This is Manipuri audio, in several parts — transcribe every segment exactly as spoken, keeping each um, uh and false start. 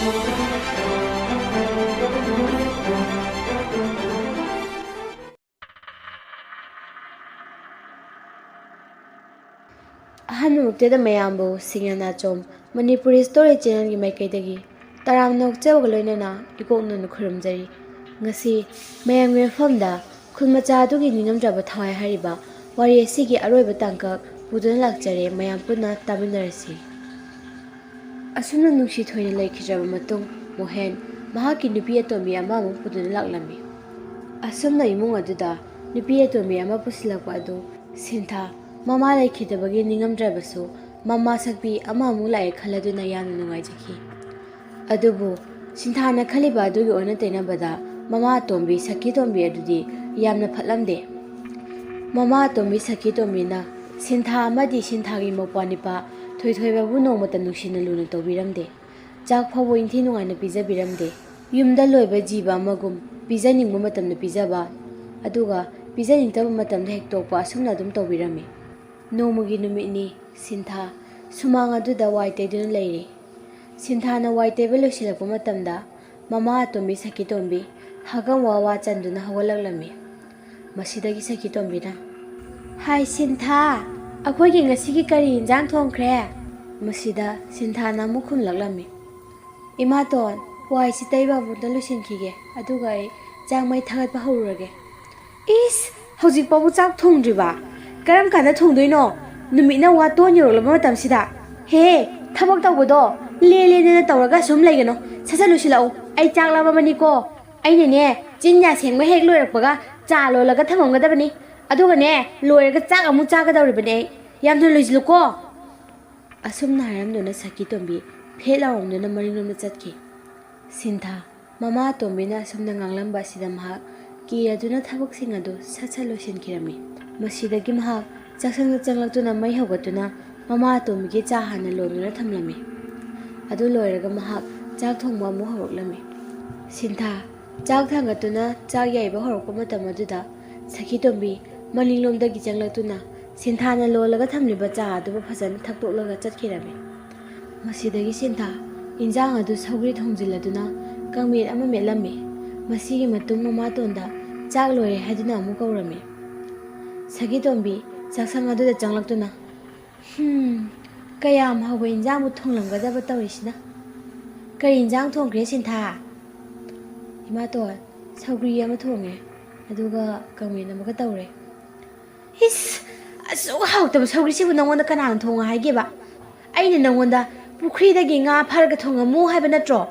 ꯑꯍꯥꯟꯕꯃꯛꯇꯗ ꯃꯌꯥꯝꯕꯨ ꯁꯤꯡꯅ ꯅꯥꯆꯣꯝ ꯃꯅꯤꯄꯨꯔꯤ ꯁ꯭ꯇꯣꯔꯤ ꯆꯦꯅꯦꯜꯒꯤ ꯃꯥꯏꯀꯩꯗꯒꯤ ꯇꯔꯥꯝꯅ ꯑꯣꯛꯆꯕꯒ ꯂꯣꯏꯅꯅ ꯏꯀꯣꯛꯅꯅ ꯈꯨꯔꯨꯝꯖꯔꯤ꯫ ꯉꯁꯤ ꯃꯌꯥꯝꯒꯤ ꯃꯐꯝꯗ ꯈꯨꯜ ꯃꯆꯥ ꯑꯗꯨꯒꯤ ꯅꯤꯡꯉꯝꯗ꯭ꯔꯕ ꯊꯋꯥꯏ ꯍꯥꯏꯔꯤꯕ ꯋꯥꯔꯤ ꯑꯁꯤꯒꯤ ꯑꯔꯣꯏꯕ ꯇꯥꯡꯀꯛ ꯄꯨꯗꯨꯅ ꯂꯥꯛꯆꯔꯦ꯫ ꯃꯌꯥꯝ ꯄꯨꯟꯅ ꯇꯥꯃꯤꯟꯅꯔꯁꯤ꯫ ꯑꯁꯨꯝꯅ ꯅꯨꯡꯁꯤ ꯊꯣꯏꯅ ꯂꯩꯈꯤꯗ꯭ꯔꯕ ꯃꯇꯨꯡ, ꯃꯣꯍꯦꯟ ꯃꯍꯥꯛꯀꯤ ꯅꯨꯄꯤ ꯑꯇꯣꯝꯕꯤ ꯑꯃ ꯑꯃꯨꯛ ꯄꯨꯗꯨꯅ ꯂꯥꯛꯂꯝꯃꯤ꯫ ꯑꯁꯨꯝꯅ ꯏꯃꯨꯡ ꯑꯗꯨꯗ ꯅꯨꯄꯤ ꯑꯇꯣꯝꯕꯤ ꯑꯃ ꯄꯨꯁꯤꯜꯂꯛꯄ ꯑꯗꯨ ꯁꯤꯟꯊꯥ ꯃꯃꯥ ꯂꯩꯈꯤꯗꯕꯒꯤ ꯅꯤꯡꯉꯝꯗ꯭ꯔꯕꯁꯨ, ꯃꯃꯥ ꯁꯛꯄꯤ ꯑꯃ ꯑꯃꯨꯛ ꯂꯥꯛꯑꯦ ꯈꯜꯂꯗꯨꯅ ꯌꯥꯝꯅ ꯅꯨꯡꯉꯥꯏꯖꯈꯤ꯫ ꯑꯗꯨꯕꯨ ꯁꯤꯟꯊꯥꯅ ꯈꯜꯂꯤꯕ ꯑꯗꯨꯒꯤ ꯑꯣꯟꯅ ꯇꯩꯅꯕꯗ ꯃꯃꯥ ꯑꯇꯣꯝꯕꯤ ꯁꯈꯤ ꯇꯣꯝꯕꯤ ꯑꯗꯨꯗꯤ ꯌꯥꯝꯅ ꯐꯠꯂꯝꯗꯦ꯫ ꯃꯃꯥ ꯑꯇꯣꯝꯕꯤ ꯁꯈꯤ ꯇꯣꯝꯕꯤꯅ ꯁꯤꯟꯊꯥ ꯑꯃꯗꯤ ꯁꯤꯟꯊꯥꯒꯤ ꯃꯧꯄ꯭ꯋꯥ ꯅꯤꯄꯥ ꯊꯣꯏꯊꯣꯏꯕꯕꯨ ꯅꯣꯡꯃꯇ ꯅꯨꯡꯁꯤꯅ ꯂꯨꯅ ꯇꯧꯕꯤꯔꯝꯗꯦ꯫ ꯆꯥꯛ ꯐꯥꯎꯕ ꯏꯟꯊꯤ ꯅꯨꯡꯉꯥꯏꯅ ꯄꯤꯖꯕꯤꯔꯝꯗꯦ꯫ ꯌꯨꯝꯗ ꯂꯣꯏꯕ ꯖꯤꯕ ꯑꯃꯒꯨꯝ ꯄꯤꯖꯅꯤꯡꯕ ꯃꯇꯝꯗ ꯄꯤꯖꯕ, ꯑꯗꯨꯒ ꯄꯤꯖꯅꯤꯡꯗꯕ ꯃꯇꯝꯗ ꯍꯦꯛ ꯇꯣꯛꯄ, ꯑꯁꯨꯝꯅ ꯑꯗꯨꯝ ꯇꯧꯕꯤꯔꯝꯃꯤ꯫ ꯅꯣꯡꯃꯒꯤ ꯅꯨꯃꯤꯠꯅꯤ, ꯁꯤꯟꯊꯥ ꯁꯨꯃꯥꯡ ꯑꯗꯨꯗ ꯋꯥꯏ ꯇꯩꯗꯨꯅ ꯂꯩꯔꯤ꯫ ꯁꯤꯟꯊꯥꯅ ꯋꯥꯏ ꯇꯩꯕ ꯂꯣꯏꯁꯤꯜꯂꯛꯄ ꯃꯇꯝꯗ ꯃꯃꯥ ꯑꯇꯣꯝꯕꯤ ꯁꯈꯤꯇꯣꯝꯕꯤ ꯍꯥꯒꯝ ꯋꯥ ꯋꯥ ꯆꯟꯗꯨꯅ ꯍꯧꯒꯠꯂꯛꯂꯝꯃꯤ꯫ ꯃꯁꯤꯗꯒꯤ ꯁꯈꯤꯇꯣꯝꯕꯤꯅ, "ꯍꯥꯏ ꯁꯤꯟꯊꯥ, ꯑꯩꯈꯣꯏꯒꯤ ꯉꯁꯤꯒꯤ ꯀꯔꯤ ꯏꯟꯖꯥꯡ ꯊꯣꯡꯈ꯭ꯔꯦ?" ꯃꯁꯤꯗ ꯁꯤꯟꯊꯥꯅ ꯑꯃꯨꯛ ꯈꯨꯝꯂꯛꯂꯝꯃꯤ, "ꯏꯃꯥꯇꯣꯟ, ꯋꯥꯏꯁꯤ ꯇꯩꯕ ꯑꯃꯨꯛꯇ ꯂꯣꯏꯁꯤꯟꯈꯤꯒꯦ, ꯑꯗꯨꯒ ꯑꯩ ꯆꯥꯛ ꯃꯩ ꯊꯥꯒꯠꯄ ꯍꯧꯔꯨꯔꯒꯦ꯫" "ꯏꯁ, ꯍꯧꯖꯤꯛ ꯐꯥꯎꯕ ꯆꯥꯛ ꯊꯣꯡꯗ꯭ꯔꯤꯕ? ꯀꯔꯝ ꯀꯥꯟꯗ ꯊꯣꯡꯗꯣꯏꯅꯣ? ꯅꯨꯃꯤꯠꯅ ꯋꯥ ꯇꯣꯟ ꯌꯧꯔꯛꯂꯕ ꯃꯇꯝꯁꯤꯗ? ꯍꯦ, ꯊꯕꯛ ꯇꯧꯕꯗꯣ ꯂꯦ ꯂꯦꯗꯅ ꯇꯧꯔꯒ ꯁꯨꯝ ꯂꯩꯒꯅꯨ꯫ ꯁꯠ ꯁꯠ ꯂꯣꯏꯁꯤꯜꯂꯛꯎ꯫ ꯑꯩ ꯆꯥꯛ ꯂꯥꯝꯃꯕꯅꯤꯀꯣ꯫ ꯑꯩꯅꯅꯦ, ꯆꯤꯟ ꯌꯥ ꯁꯦꯡꯕ ꯍꯦꯛ ꯂꯣꯏꯔꯛꯄꯒ ꯆꯥ ꯂꯣꯜꯂꯒ ꯊꯝꯃꯝꯒꯗꯕꯅꯤ꯫ ꯑꯗꯨꯒꯅꯦ, ꯂꯣꯏꯔꯒ ꯆꯥꯛ ꯑꯃꯨꯛ ꯆꯥꯒꯗꯧꯔꯤꯕꯅꯦ ꯑꯩ꯫ ꯌꯥꯝ ꯊꯨꯅ ꯂꯣꯏꯁꯤꯜꯂꯨꯀꯣ꯫" ꯑꯁꯨꯝꯅ ꯍꯥꯏꯔꯝꯗꯨꯅ ꯁꯈꯤꯇꯣꯝꯕꯤ ꯐꯦꯠ ꯂꯥꯎꯔꯝꯗꯨꯅ ꯃꯅꯤꯡꯂꯣꯝꯗ ꯆꯠꯈꯤ꯫ ꯁꯤꯟꯊꯥ ꯃꯃꯥ ꯑꯇꯣꯝꯕꯤꯅ ꯑꯁꯨꯝꯅ ꯉꯥꯡꯂꯝꯕ ꯑꯁꯤꯗ ꯃꯍꯥꯛ ꯀꯤꯔꯗꯨꯅ ꯊꯕꯛꯁꯤꯡ ꯑꯗꯨ ꯁꯠ ꯁꯠ ꯂꯣꯏꯁꯤꯟꯈꯤꯔꯝꯃꯤ꯫ ꯃꯁꯤꯗꯒꯤ ꯃꯍꯥꯛ ꯆꯥꯛꯁꯪꯗ ꯆꯪꯂꯛꯇꯨꯅ ꯃꯩ ꯍꯧꯒꯠꯇꯨꯅ ꯃꯃꯥ ꯑꯇꯣꯝꯕꯤꯒꯤ ꯆꯥ ꯍꯥꯟꯅ ꯂꯣꯟꯗꯨꯅ ꯊꯝꯂꯝꯃꯤ꯫ ꯑꯗꯨ ꯂꯣꯏꯔꯒ ꯃꯍꯥꯛ ꯆꯥꯛ ꯊꯣꯡꯕ ꯑꯃꯨꯛ ꯍꯧꯔꯛꯂꯝꯃꯤ꯫ ꯁꯤꯟꯊꯥ ꯆꯥꯛ ꯊꯥꯡꯒꯠꯇꯨꯅ ꯆꯥꯛ ꯌꯥꯏꯕ ꯍꯧꯔꯛꯄ ꯃꯇꯝ ꯑꯗꯨꯗ ꯁꯈꯤꯇꯣꯝꯕꯤ ꯃꯅꯤꯡꯂꯣꯝꯗꯒꯤ ꯆꯪꯂꯛꯇꯨꯅ ꯁꯤꯟꯊꯥꯅ ꯂꯣꯜꯂꯒ ꯊꯝꯂꯤꯕ ꯆꯥ ꯑꯗꯨꯕꯨ ꯐꯖꯅ ꯊꯛꯇꯣꯛꯂꯒ ꯆꯠꯈꯤꯔꯝꯃꯤ꯫ ꯃꯁꯤꯗꯒꯤ ꯁꯤꯟꯊꯥ ꯏꯟꯖꯥꯡ ꯑꯗꯨ ꯁꯧꯒ꯭ꯔꯤ ꯊꯣꯡꯖꯤꯜꯂꯗꯨꯅ ꯀꯥꯡꯃꯦꯠ ꯑꯃ ꯃꯦꯠꯂꯝꯃꯤ꯫ ꯃꯁꯤꯒꯤ ꯃꯇꯨꯡ ꯃꯃꯥꯇꯣꯟꯗ ꯆꯥꯛ ꯂꯣꯏꯔꯦ ꯍꯥꯏꯗꯨꯅ ꯑꯃꯨꯛ ꯀꯧꯔꯝꯃꯤ꯫ ꯁꯈꯤꯇꯣꯝꯕꯤ ꯆꯥꯛꯁꯪ ꯑꯗꯨꯗ ꯆꯪꯂꯛꯇꯨꯅ, "ꯍꯨꯝ, ꯀꯌꯥꯝ ꯍꯥꯎꯕ ꯏꯟꯖꯥꯡꯕꯨ ꯊꯣꯡꯂꯝꯒꯗꯕ ꯇꯧꯔꯤꯁꯤꯅ꯫ ꯀꯔꯤ ꯏꯟꯖꯥꯡ ꯊꯣꯡꯈ꯭ꯔꯦ ꯁꯤꯟꯊꯥ?" "ꯏꯃꯥꯇꯣꯟ, ꯁꯧꯒ꯭ꯔꯤ ꯑꯃ ꯊꯣꯡꯉꯦ, ꯑꯗꯨꯒ ꯀꯥꯡꯃꯦꯠ ꯑꯃꯒ ꯇꯧꯔꯦ꯫" "ꯏꯁ, ꯑꯁꯨꯛ ꯍꯥꯎꯇꯕ ꯁꯧꯒ꯭ꯔꯤꯁꯤꯕꯨ ꯅꯪꯉꯣꯟꯗ ꯀꯅꯥꯅ ꯊꯣꯡꯉꯣ ꯍꯥꯏꯒꯦꯕ? ꯑꯩꯅ ꯅꯪꯉꯣꯟꯗ ꯄꯨꯈ꯭ꯔꯤꯗꯒꯤ ꯉꯥ ꯐꯥꯔꯒ ꯊꯣꯡꯉꯝꯃꯨ ꯍꯥꯏꯕ ꯅꯠꯇ꯭ꯔꯣ?"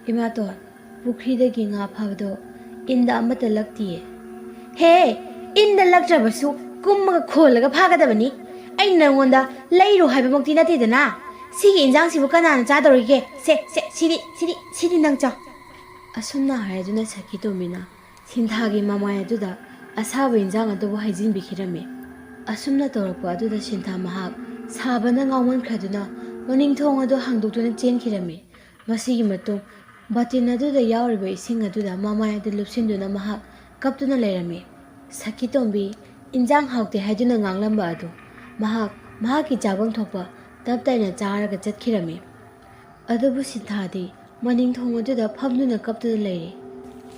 "ꯏꯃꯥꯇꯣꯟ, ꯄꯨꯈ꯭ꯔꯤꯗꯒꯤ ꯉꯥ ꯐꯥꯕꯗꯣ ꯏꯟꯗ ꯑꯃꯠꯇ ꯂꯛꯇꯤꯌꯦ꯫" "ꯍꯦ, ꯏꯟꯗ ꯂꯛꯇ꯭ꯔꯕꯁꯨ ꯀꯨꯝꯃꯒ ꯈꯣꯜꯂꯒ ꯐꯥꯒꯗꯕꯅꯤ꯫ ꯑꯩꯅ ꯅꯪꯉꯣꯟꯗ ꯂꯩꯔꯣ ꯍꯥꯏꯕꯃꯛꯇꯤ ꯅꯠꯇꯦꯗꯅ꯫ ꯁꯤꯒꯤ ꯏꯟꯖꯥꯡꯁꯤꯕꯨ ꯀꯅꯥꯅ ꯆꯥꯗꯧꯔꯤꯒꯦ? ꯁꯦ, ꯁꯦ, ꯁꯤꯗꯤ, ꯁꯤꯗꯤ, ꯁꯤꯗꯤ ꯅꯪ ꯆꯥꯎ꯫" ꯑꯁꯨꯝꯅ ꯍꯥꯏꯔꯗꯨꯅ ꯁꯈꯤꯇꯣꯝꯕꯤꯅ ꯁꯤꯟꯊꯥꯒꯤ ꯃꯃꯥꯏ ꯑꯗꯨꯗ ꯑꯁꯥꯕ ꯏꯟꯖꯥꯡ ꯑꯗꯨꯕꯨ ꯍꯩꯖꯤꯟꯕꯤꯈꯤꯔꯝꯃꯤ꯫ ꯑꯁꯨꯝꯅ ꯇꯧꯔꯛꯄ ꯑꯗꯨꯗ ꯁꯤꯟꯊꯥ ꯃꯍꯥꯛ ꯁꯥꯕꯅ ꯉꯥꯎꯃꯟꯈ꯭ꯔꯗꯨꯅ ꯃꯅꯤꯡ ꯊꯣꯡ ꯑꯗꯨ ꯍꯥꯡꯗꯣꯛꯇꯨꯅ ꯆꯦꯟꯈꯤꯔꯝꯃꯤ꯫ ꯃꯁꯤꯒꯤ ꯃꯇꯨꯡ ꯕꯥꯇꯤꯟ ꯑꯗꯨꯗ ꯌꯥꯎꯔꯤꯕ ꯏꯁꯤꯡ ꯑꯗꯨꯗ ꯃꯃꯥꯏ ꯑꯗꯨ ꯂꯨꯞꯁꯤꯟꯗꯨꯅ ꯃꯍꯥꯛ ꯀꯞꯇꯨꯅ ꯂꯩꯔꯝꯃꯤ꯫ ꯁꯈꯤꯇꯣꯝꯕꯤ ꯏꯟꯖꯥꯡ ꯍꯥꯎꯇꯦ ꯍꯥꯏꯗꯨꯅ ꯉꯥꯡꯂꯝꯕ ꯑꯗꯨ ꯃꯍꯥꯛ ꯃꯍꯥꯛꯀꯤ ꯆꯥꯐꯝ ꯊꯣꯛꯄ ꯇꯞ ꯇꯥꯏꯅ ꯆꯥꯔꯒ ꯆꯠꯈꯤꯔꯝꯃꯤ꯫ ꯑꯗꯨꯕꯨ ꯁꯤꯟꯊꯥꯗꯤ ꯃꯅꯤꯡ ꯊꯣꯡ ꯑꯗꯨꯗ ꯐꯝꯗꯨꯅ ꯀꯞꯇꯨꯅ ꯂꯩꯔꯤ꯫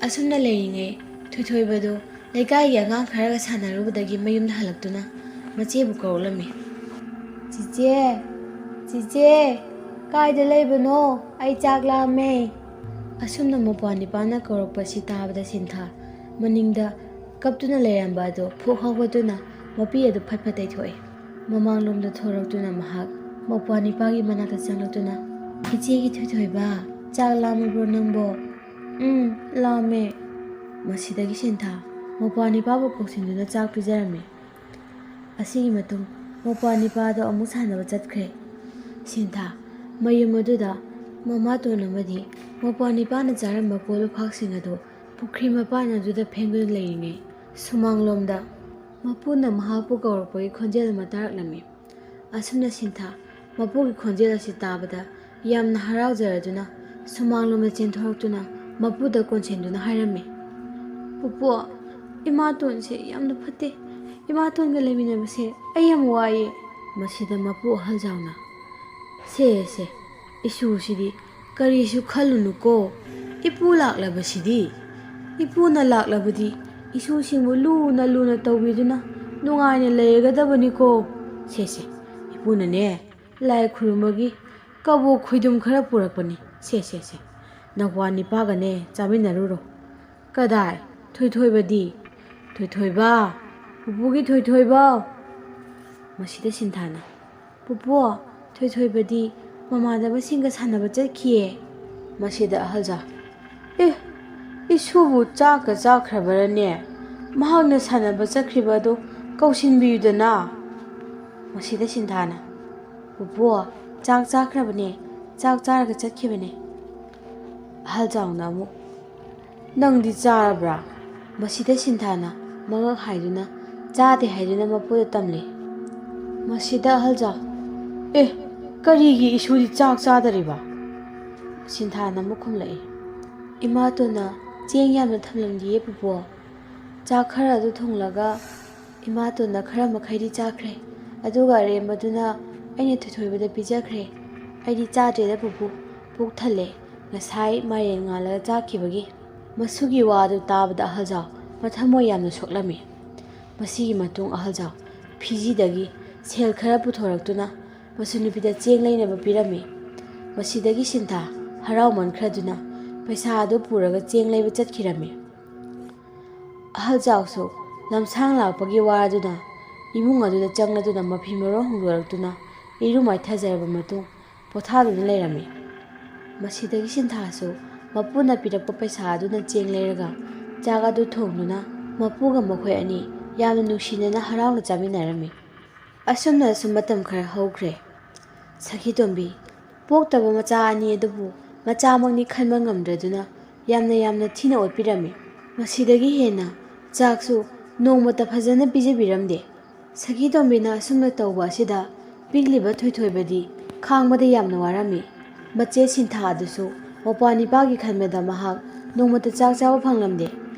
ꯑꯁꯨꯝꯅ ꯂꯩꯔꯤꯉꯩ ꯊꯣꯏꯊꯣꯏꯕꯗꯨ ꯂꯩꯀꯥꯏꯒꯤ ꯑꯉꯥꯡ ꯈꯔꯒ ꯁꯥꯟꯅꯔꯨꯕꯗꯒꯤ ꯃꯌꯨꯝꯗ ꯍꯜꯂꯛꯇꯨꯅ ꯃꯆꯦꯕꯨ ꯀꯧꯔꯛꯂꯝꯃꯤ꯫ "ꯆꯤꯆꯦ, ꯆꯤꯆꯦ, ꯀꯥꯏꯗ ꯂꯩꯕꯅꯣ? ꯑꯩ ꯆꯥꯛ ꯂꯥꯝꯃꯦ꯫" ꯑꯁꯨꯝꯅ ꯃꯧꯄ꯭ꯋꯥ ꯅꯤꯄꯥꯅ ꯀꯧꯔꯛꯄꯁꯤ ꯇꯥꯕꯗ ꯁꯤꯟꯊꯥ ꯃꯅꯤꯡꯗ ꯀꯞꯇꯨꯅ ꯂꯩꯔꯝꯕ ꯑꯗꯨ ꯐꯨꯛ ꯍꯧꯒꯠꯇꯨꯅ ꯃꯄꯤ ꯑꯗꯨ ꯐꯠ ꯐꯠ ꯇꯩꯊꯣꯛꯏ꯫ ꯃꯃꯥꯡꯂꯣꯝꯗ ꯊꯣꯔꯛꯇꯨꯅ ꯃꯍꯥꯛ ꯃꯧꯄ꯭ꯋꯥ ꯅꯤꯄꯥꯒꯤ ꯃꯅꯥꯛꯇ ꯆꯪꯂꯛꯇꯨꯅ, "ꯏꯆꯦꯒꯤ ꯊꯣꯏꯊꯣꯏꯕ, ꯆꯥꯛ ꯂꯥꯝꯃꯕ꯭ꯔꯣ ꯅꯪꯕꯣ?" "ꯎꯝ, ꯂꯥꯝꯃꯦ꯫" ꯃꯁꯤꯗꯒꯤ ꯁꯤꯟꯊꯥ ꯃꯧꯄ꯭ꯋꯥ ꯅꯤꯄꯥꯕꯨ ꯀꯧꯁꯤꯟꯗꯨꯅ ꯆꯥꯛ ꯄꯤꯖꯔꯝꯃꯤ꯫ ꯑꯁꯤꯒꯤ ꯃꯇꯨꯡ ꯃꯧꯄ꯭ꯋꯥ ꯅꯤꯄꯥꯗꯣ ꯑꯃꯨꯛ ꯁꯥꯟꯅꯕ ꯆꯠꯈ꯭ꯔꯦ꯫ ꯁꯤꯟꯊꯥ ꯃꯌꯨꯝ ꯑꯗꯨꯗ ꯃꯃꯥꯇꯣꯟ ꯑꯃꯗꯤ ꯃꯧꯄ꯭ꯋꯥ ꯅꯤꯄꯥꯅ ꯆꯥꯔꯝꯕ ꯀꯣꯜ ꯂꯨꯈꯥꯛꯁꯤꯡ ꯑꯗꯨ ꯄꯨꯈ꯭ꯔꯤ ꯃꯄꯥꯟ ꯑꯗꯨꯗ ꯐꯦꯡꯗꯨꯅ ꯂꯩꯔꯤꯉꯩ, ꯁꯨꯃꯥꯡꯂꯣꯝꯗ ꯃꯄꯨꯅ ꯃꯍꯥꯛꯄꯨ ꯀꯧꯔꯛꯄꯒꯤ ꯈꯣꯟꯖꯦꯜ ꯑꯃ ꯇꯥꯔꯛꯂꯝꯃꯤ꯫ ꯑꯁꯨꯝꯅ ꯁꯤꯟꯊꯥ ꯃꯄꯨꯒꯤ ꯈꯣꯟꯖꯦꯜ ꯑꯁꯤ ꯇꯥꯕꯗ ꯌꯥꯝꯅ ꯍꯔꯥꯎꯖꯔꯗꯨꯅ ꯁꯨꯃꯥꯡꯂꯣꯝꯗ ꯆꯦꯟꯊꯣꯔꯛꯇꯨꯅ ꯃꯄꯨꯗ ꯀꯣꯟꯁꯤꯟꯗꯨꯅ ꯍꯥꯏꯔꯝꯃꯤ, "ꯄꯨꯄꯨ, ꯏꯃꯥꯇꯣꯟꯁꯦ ꯌꯥꯝꯅ ꯐꯠꯇꯦ꯫ ꯏꯃꯥꯇꯣꯟꯒ ꯂꯩꯃꯤꯟꯅꯕꯁꯦ ꯑꯩ ꯌꯥꯝ ꯋꯥꯏꯌꯦ꯫" ꯃꯁꯤꯗ ꯃꯄꯨ ꯑꯍꯜ ꯖꯥꯎꯅ, "ꯁꯦ, ꯁꯦ, ꯏꯁꯨꯁꯤꯗꯤ ꯀꯔꯤꯁꯨ ꯈꯜꯂꯨꯅꯨꯀꯣ꯫ ꯏꯄꯨ ꯂꯥꯛꯂꯕꯁꯤꯗꯤ, ꯏꯄꯨꯅ ꯂꯥꯛꯂꯕꯗꯤ ꯏꯁꯨꯁꯤꯡꯕꯨ ꯂꯨꯅ ꯂꯨꯅ ꯇꯧꯕꯤꯗꯨꯅ ꯅꯨꯡꯉꯥꯏꯅ ꯂꯩꯔꯒꯗꯕꯅꯤꯀꯣ꯫ ꯁꯦꯁꯦ, ꯏꯄꯨꯅꯅꯦ, ꯂꯥꯏ ꯈꯨꯔꯨꯝꯕꯒꯤ ꯀꯕꯣꯛ ꯈꯣꯏꯗꯨꯝ ꯈꯔ ꯄꯨꯔꯛꯄꯅꯤ꯫ ꯁꯦ, ꯁꯦ, ꯁꯦ, ꯅꯋꯥ ꯅꯤꯄꯥꯒꯅꯦ ꯆꯥꯃꯤꯟꯅꯔꯨꯔꯣ꯫ ꯀꯗꯥꯏ? ꯊꯣꯏꯊꯣꯏꯕꯗꯤ? ꯊꯣꯏꯊꯣꯏꯕ! ꯄꯨꯄꯨꯒꯤ ꯊꯣꯏꯊꯣꯏꯕ! ꯃꯁꯤꯗ ꯁꯤꯟꯊꯥꯅ, "ꯄꯨꯄꯨ, ꯊꯣꯏꯊꯣꯏꯕꯗꯤ ꯃꯃꯥꯟꯅꯕꯁꯤꯡꯒ ꯁꯥꯟꯅꯕ ꯆꯠꯈꯤꯌꯦ꯫" ꯃꯁꯤꯗ ꯑꯍꯜꯖꯥ, "ꯑꯦ, ꯏꯁꯨꯕꯨ ꯆꯥꯛꯀ ꯆꯥꯈ꯭ꯔꯕꯔꯅꯦ? ꯃꯍꯥꯛꯅ ꯁꯥꯟꯅꯕ ꯆꯠꯈ꯭ꯔꯤꯕ ꯑꯗꯨ ꯀꯧꯁꯤꯟꯕꯤꯌꯨꯗꯅ꯫" ꯃꯁꯤꯗ ꯁꯤꯟꯊꯥꯅ, "ꯄꯨꯄꯨ, ꯆꯥꯛ ꯆꯥꯈ꯭ꯔꯕꯅꯦ, ꯆꯥꯛ ꯆꯥꯔꯒ ꯆꯠꯈꯤꯕꯅꯦ꯫" ꯑꯍꯜꯖꯥꯎꯅ ꯑꯃꯨꯛ, "ꯅꯪꯗꯤ ꯆꯥꯔꯕ꯭ꯔꯥ?" ꯃꯁꯤꯗ ꯁꯤꯟꯊꯥꯅ ꯃꯉꯛ ꯍꯥꯏꯗꯨꯅ ꯆꯥꯗꯦ ꯍꯥꯏꯗꯨꯅ ꯃꯄꯨꯗ ꯇꯝꯂꯦ꯫ ꯃꯁꯤꯗ ꯑꯍꯜꯖꯥ, "ꯑꯦ, ꯀꯔꯤꯒꯤ ꯏꯁꯨꯗꯤ ꯆꯥꯛ ꯆꯥꯗꯔꯤꯕ?" ꯁꯤꯟꯊꯥꯅ ꯑꯃꯨꯛ ꯈꯨꯝꯂꯛꯏ, "ꯏꯃꯥꯇꯣꯟꯅ ꯆꯦꯡ ꯌꯥꯝꯅ ꯊꯝꯂꯝꯗꯤꯌꯦ ꯄꯨꯄꯨ꯫ ꯆꯥꯛ ꯈꯔ ꯑꯗꯨ ꯊꯣꯡꯂꯒ ꯏꯃꯥꯇꯣꯟꯅ ꯈꯔ ꯃꯈꯩꯗꯤ ꯆꯥꯈ꯭ꯔꯦ, ꯑꯗꯨꯒ ꯑꯔꯦꯝꯕꯗꯨꯅ ꯑꯩꯅ ꯊꯣꯏꯊꯣꯏꯕꯗ ꯄꯤꯖꯈ꯭ꯔꯦ꯫ ꯑꯩꯗꯤ ꯆꯥꯗ꯭ꯔꯦꯗ ꯄꯨꯄꯨ, ꯄꯨꯛ ꯊꯜꯂꯦ, ꯉꯁꯥꯏ ꯃꯥꯏꯔꯦꯟ ꯉꯥꯜꯂꯒ ꯆꯥꯈꯤꯕꯒꯤ꯫" ꯃꯁꯨꯒꯤ ꯋꯥ ꯑꯗꯨ ꯇꯥꯕꯗ ꯑꯍꯜꯖꯥꯎ ꯃꯊꯃꯣꯏ ꯌꯥꯝꯅ ꯁꯣꯛꯂꯝꯃꯤ꯫ ꯃꯁꯤꯒꯤ ꯃꯇꯨꯡ ꯑꯍꯜꯖꯥꯎ ꯐꯤꯖꯤꯗꯒꯤ ꯁꯦꯜ ꯈꯔ ꯄꯨꯊꯣꯔꯛꯇꯨꯅ ꯃꯁꯨ ꯅꯨꯄꯤꯗ ꯆꯦꯡ ꯂꯩꯅꯕ ꯄꯤꯔꯝꯃꯤ꯫ ꯃꯁꯤꯗꯒꯤ ꯁꯤꯟꯊꯥ ꯍꯔꯥꯎꯃꯟꯈ꯭ꯔꯗꯨꯅ ꯄꯩꯁꯥ ꯑꯗꯨ ꯄꯨꯔꯒ ꯆꯦꯡ ꯂꯩꯕ ꯆꯠꯈꯤꯔꯝꯃꯤ꯫ ꯑꯍꯜꯖꯥꯎꯁꯨ ꯂꯝꯁꯥꯡ ꯂꯥꯛꯄꯒꯤ ꯋꯥꯔꯗꯨꯅ ꯏꯃꯨꯡ ꯑꯗꯨꯗ ꯆꯪꯂꯗꯨꯅ ꯃꯐꯤ ꯃꯔꯣꯟ ꯍꯣꯡꯗꯣꯔꯛꯇꯨꯅ ꯏꯔꯨ ꯃꯥꯏꯊꯖꯔꯕ ꯃꯇꯨꯡ ꯄꯣꯊꯥꯗꯨꯅ ꯂꯩꯔꯝꯃꯤ꯫ ꯃꯁꯤꯗꯒꯤ ꯁꯤꯟꯊꯥꯁꯨ ꯃꯄꯨꯅ ꯄꯤꯔꯛꯄ ꯄꯩꯁꯥ ꯑꯗꯨꯅ ꯆꯦꯡ ꯂꯩꯔꯒ ꯆꯥꯛ ꯑꯗꯨ ꯊꯣꯡꯗꯨꯅ ꯃꯄꯨꯒ ꯃꯈꯣꯏ ꯑꯅꯤ ꯌꯥꯝꯅ ꯅꯨꯡꯁꯤꯅꯅ ꯍꯔꯥꯎꯅ ꯆꯥꯃꯤꯟꯅꯔꯝꯃꯤ꯫ ꯑꯁꯨꯝꯅ ꯑꯁꯨꯝ ꯃꯇꯝ ꯈꯔ ꯍꯧꯈ꯭ꯔꯦ꯫ ꯁꯈꯤꯇꯣꯝꯕꯤ ꯄꯣꯛꯇꯕ ꯃꯆꯥ ꯑꯅꯤ ꯑꯗꯨꯕꯨ ꯃꯆꯥꯃꯛꯅꯤ ꯈꯟꯕ ꯉꯝꯗ꯭ꯔꯗꯨꯅ ꯌꯥꯝꯅ ꯌꯥꯝꯅ ꯊꯤꯅ ꯑꯣꯠꯄꯤꯔꯝꯃꯤ꯫ ꯃꯁꯤꯗꯒꯤ ꯍꯦꯟꯅ ꯆꯥꯛꯁꯨ ꯅꯣꯡꯃꯇ ꯐꯖꯅ ꯄꯤꯖꯕꯤꯔꯝꯗꯦ꯫ ꯁꯈꯤꯇꯣꯝꯕꯤꯅ ꯑꯁꯨꯝꯅ ꯇꯧꯕ ꯑꯁꯤꯗ ꯄꯤꯛꯂꯤꯕ ꯊꯣꯏꯊꯣꯏꯕꯗꯤ ꯈꯥꯡꯕꯗ ꯌꯥꯝꯅ ꯋꯥꯔꯝꯃꯤ꯫ ꯃꯆꯦ ꯁꯤꯟꯊꯥ ꯑꯗꯨꯁꯨ ꯃꯄ꯭ꯋꯥ ꯅꯤꯄꯥꯒꯤ ꯈꯟꯕꯗ ꯃꯍꯥꯛ ꯅꯣꯡꯃꯇ ꯆꯥꯛ ꯆꯥꯕ ꯐꯪꯂꯝꯗꯦ꯫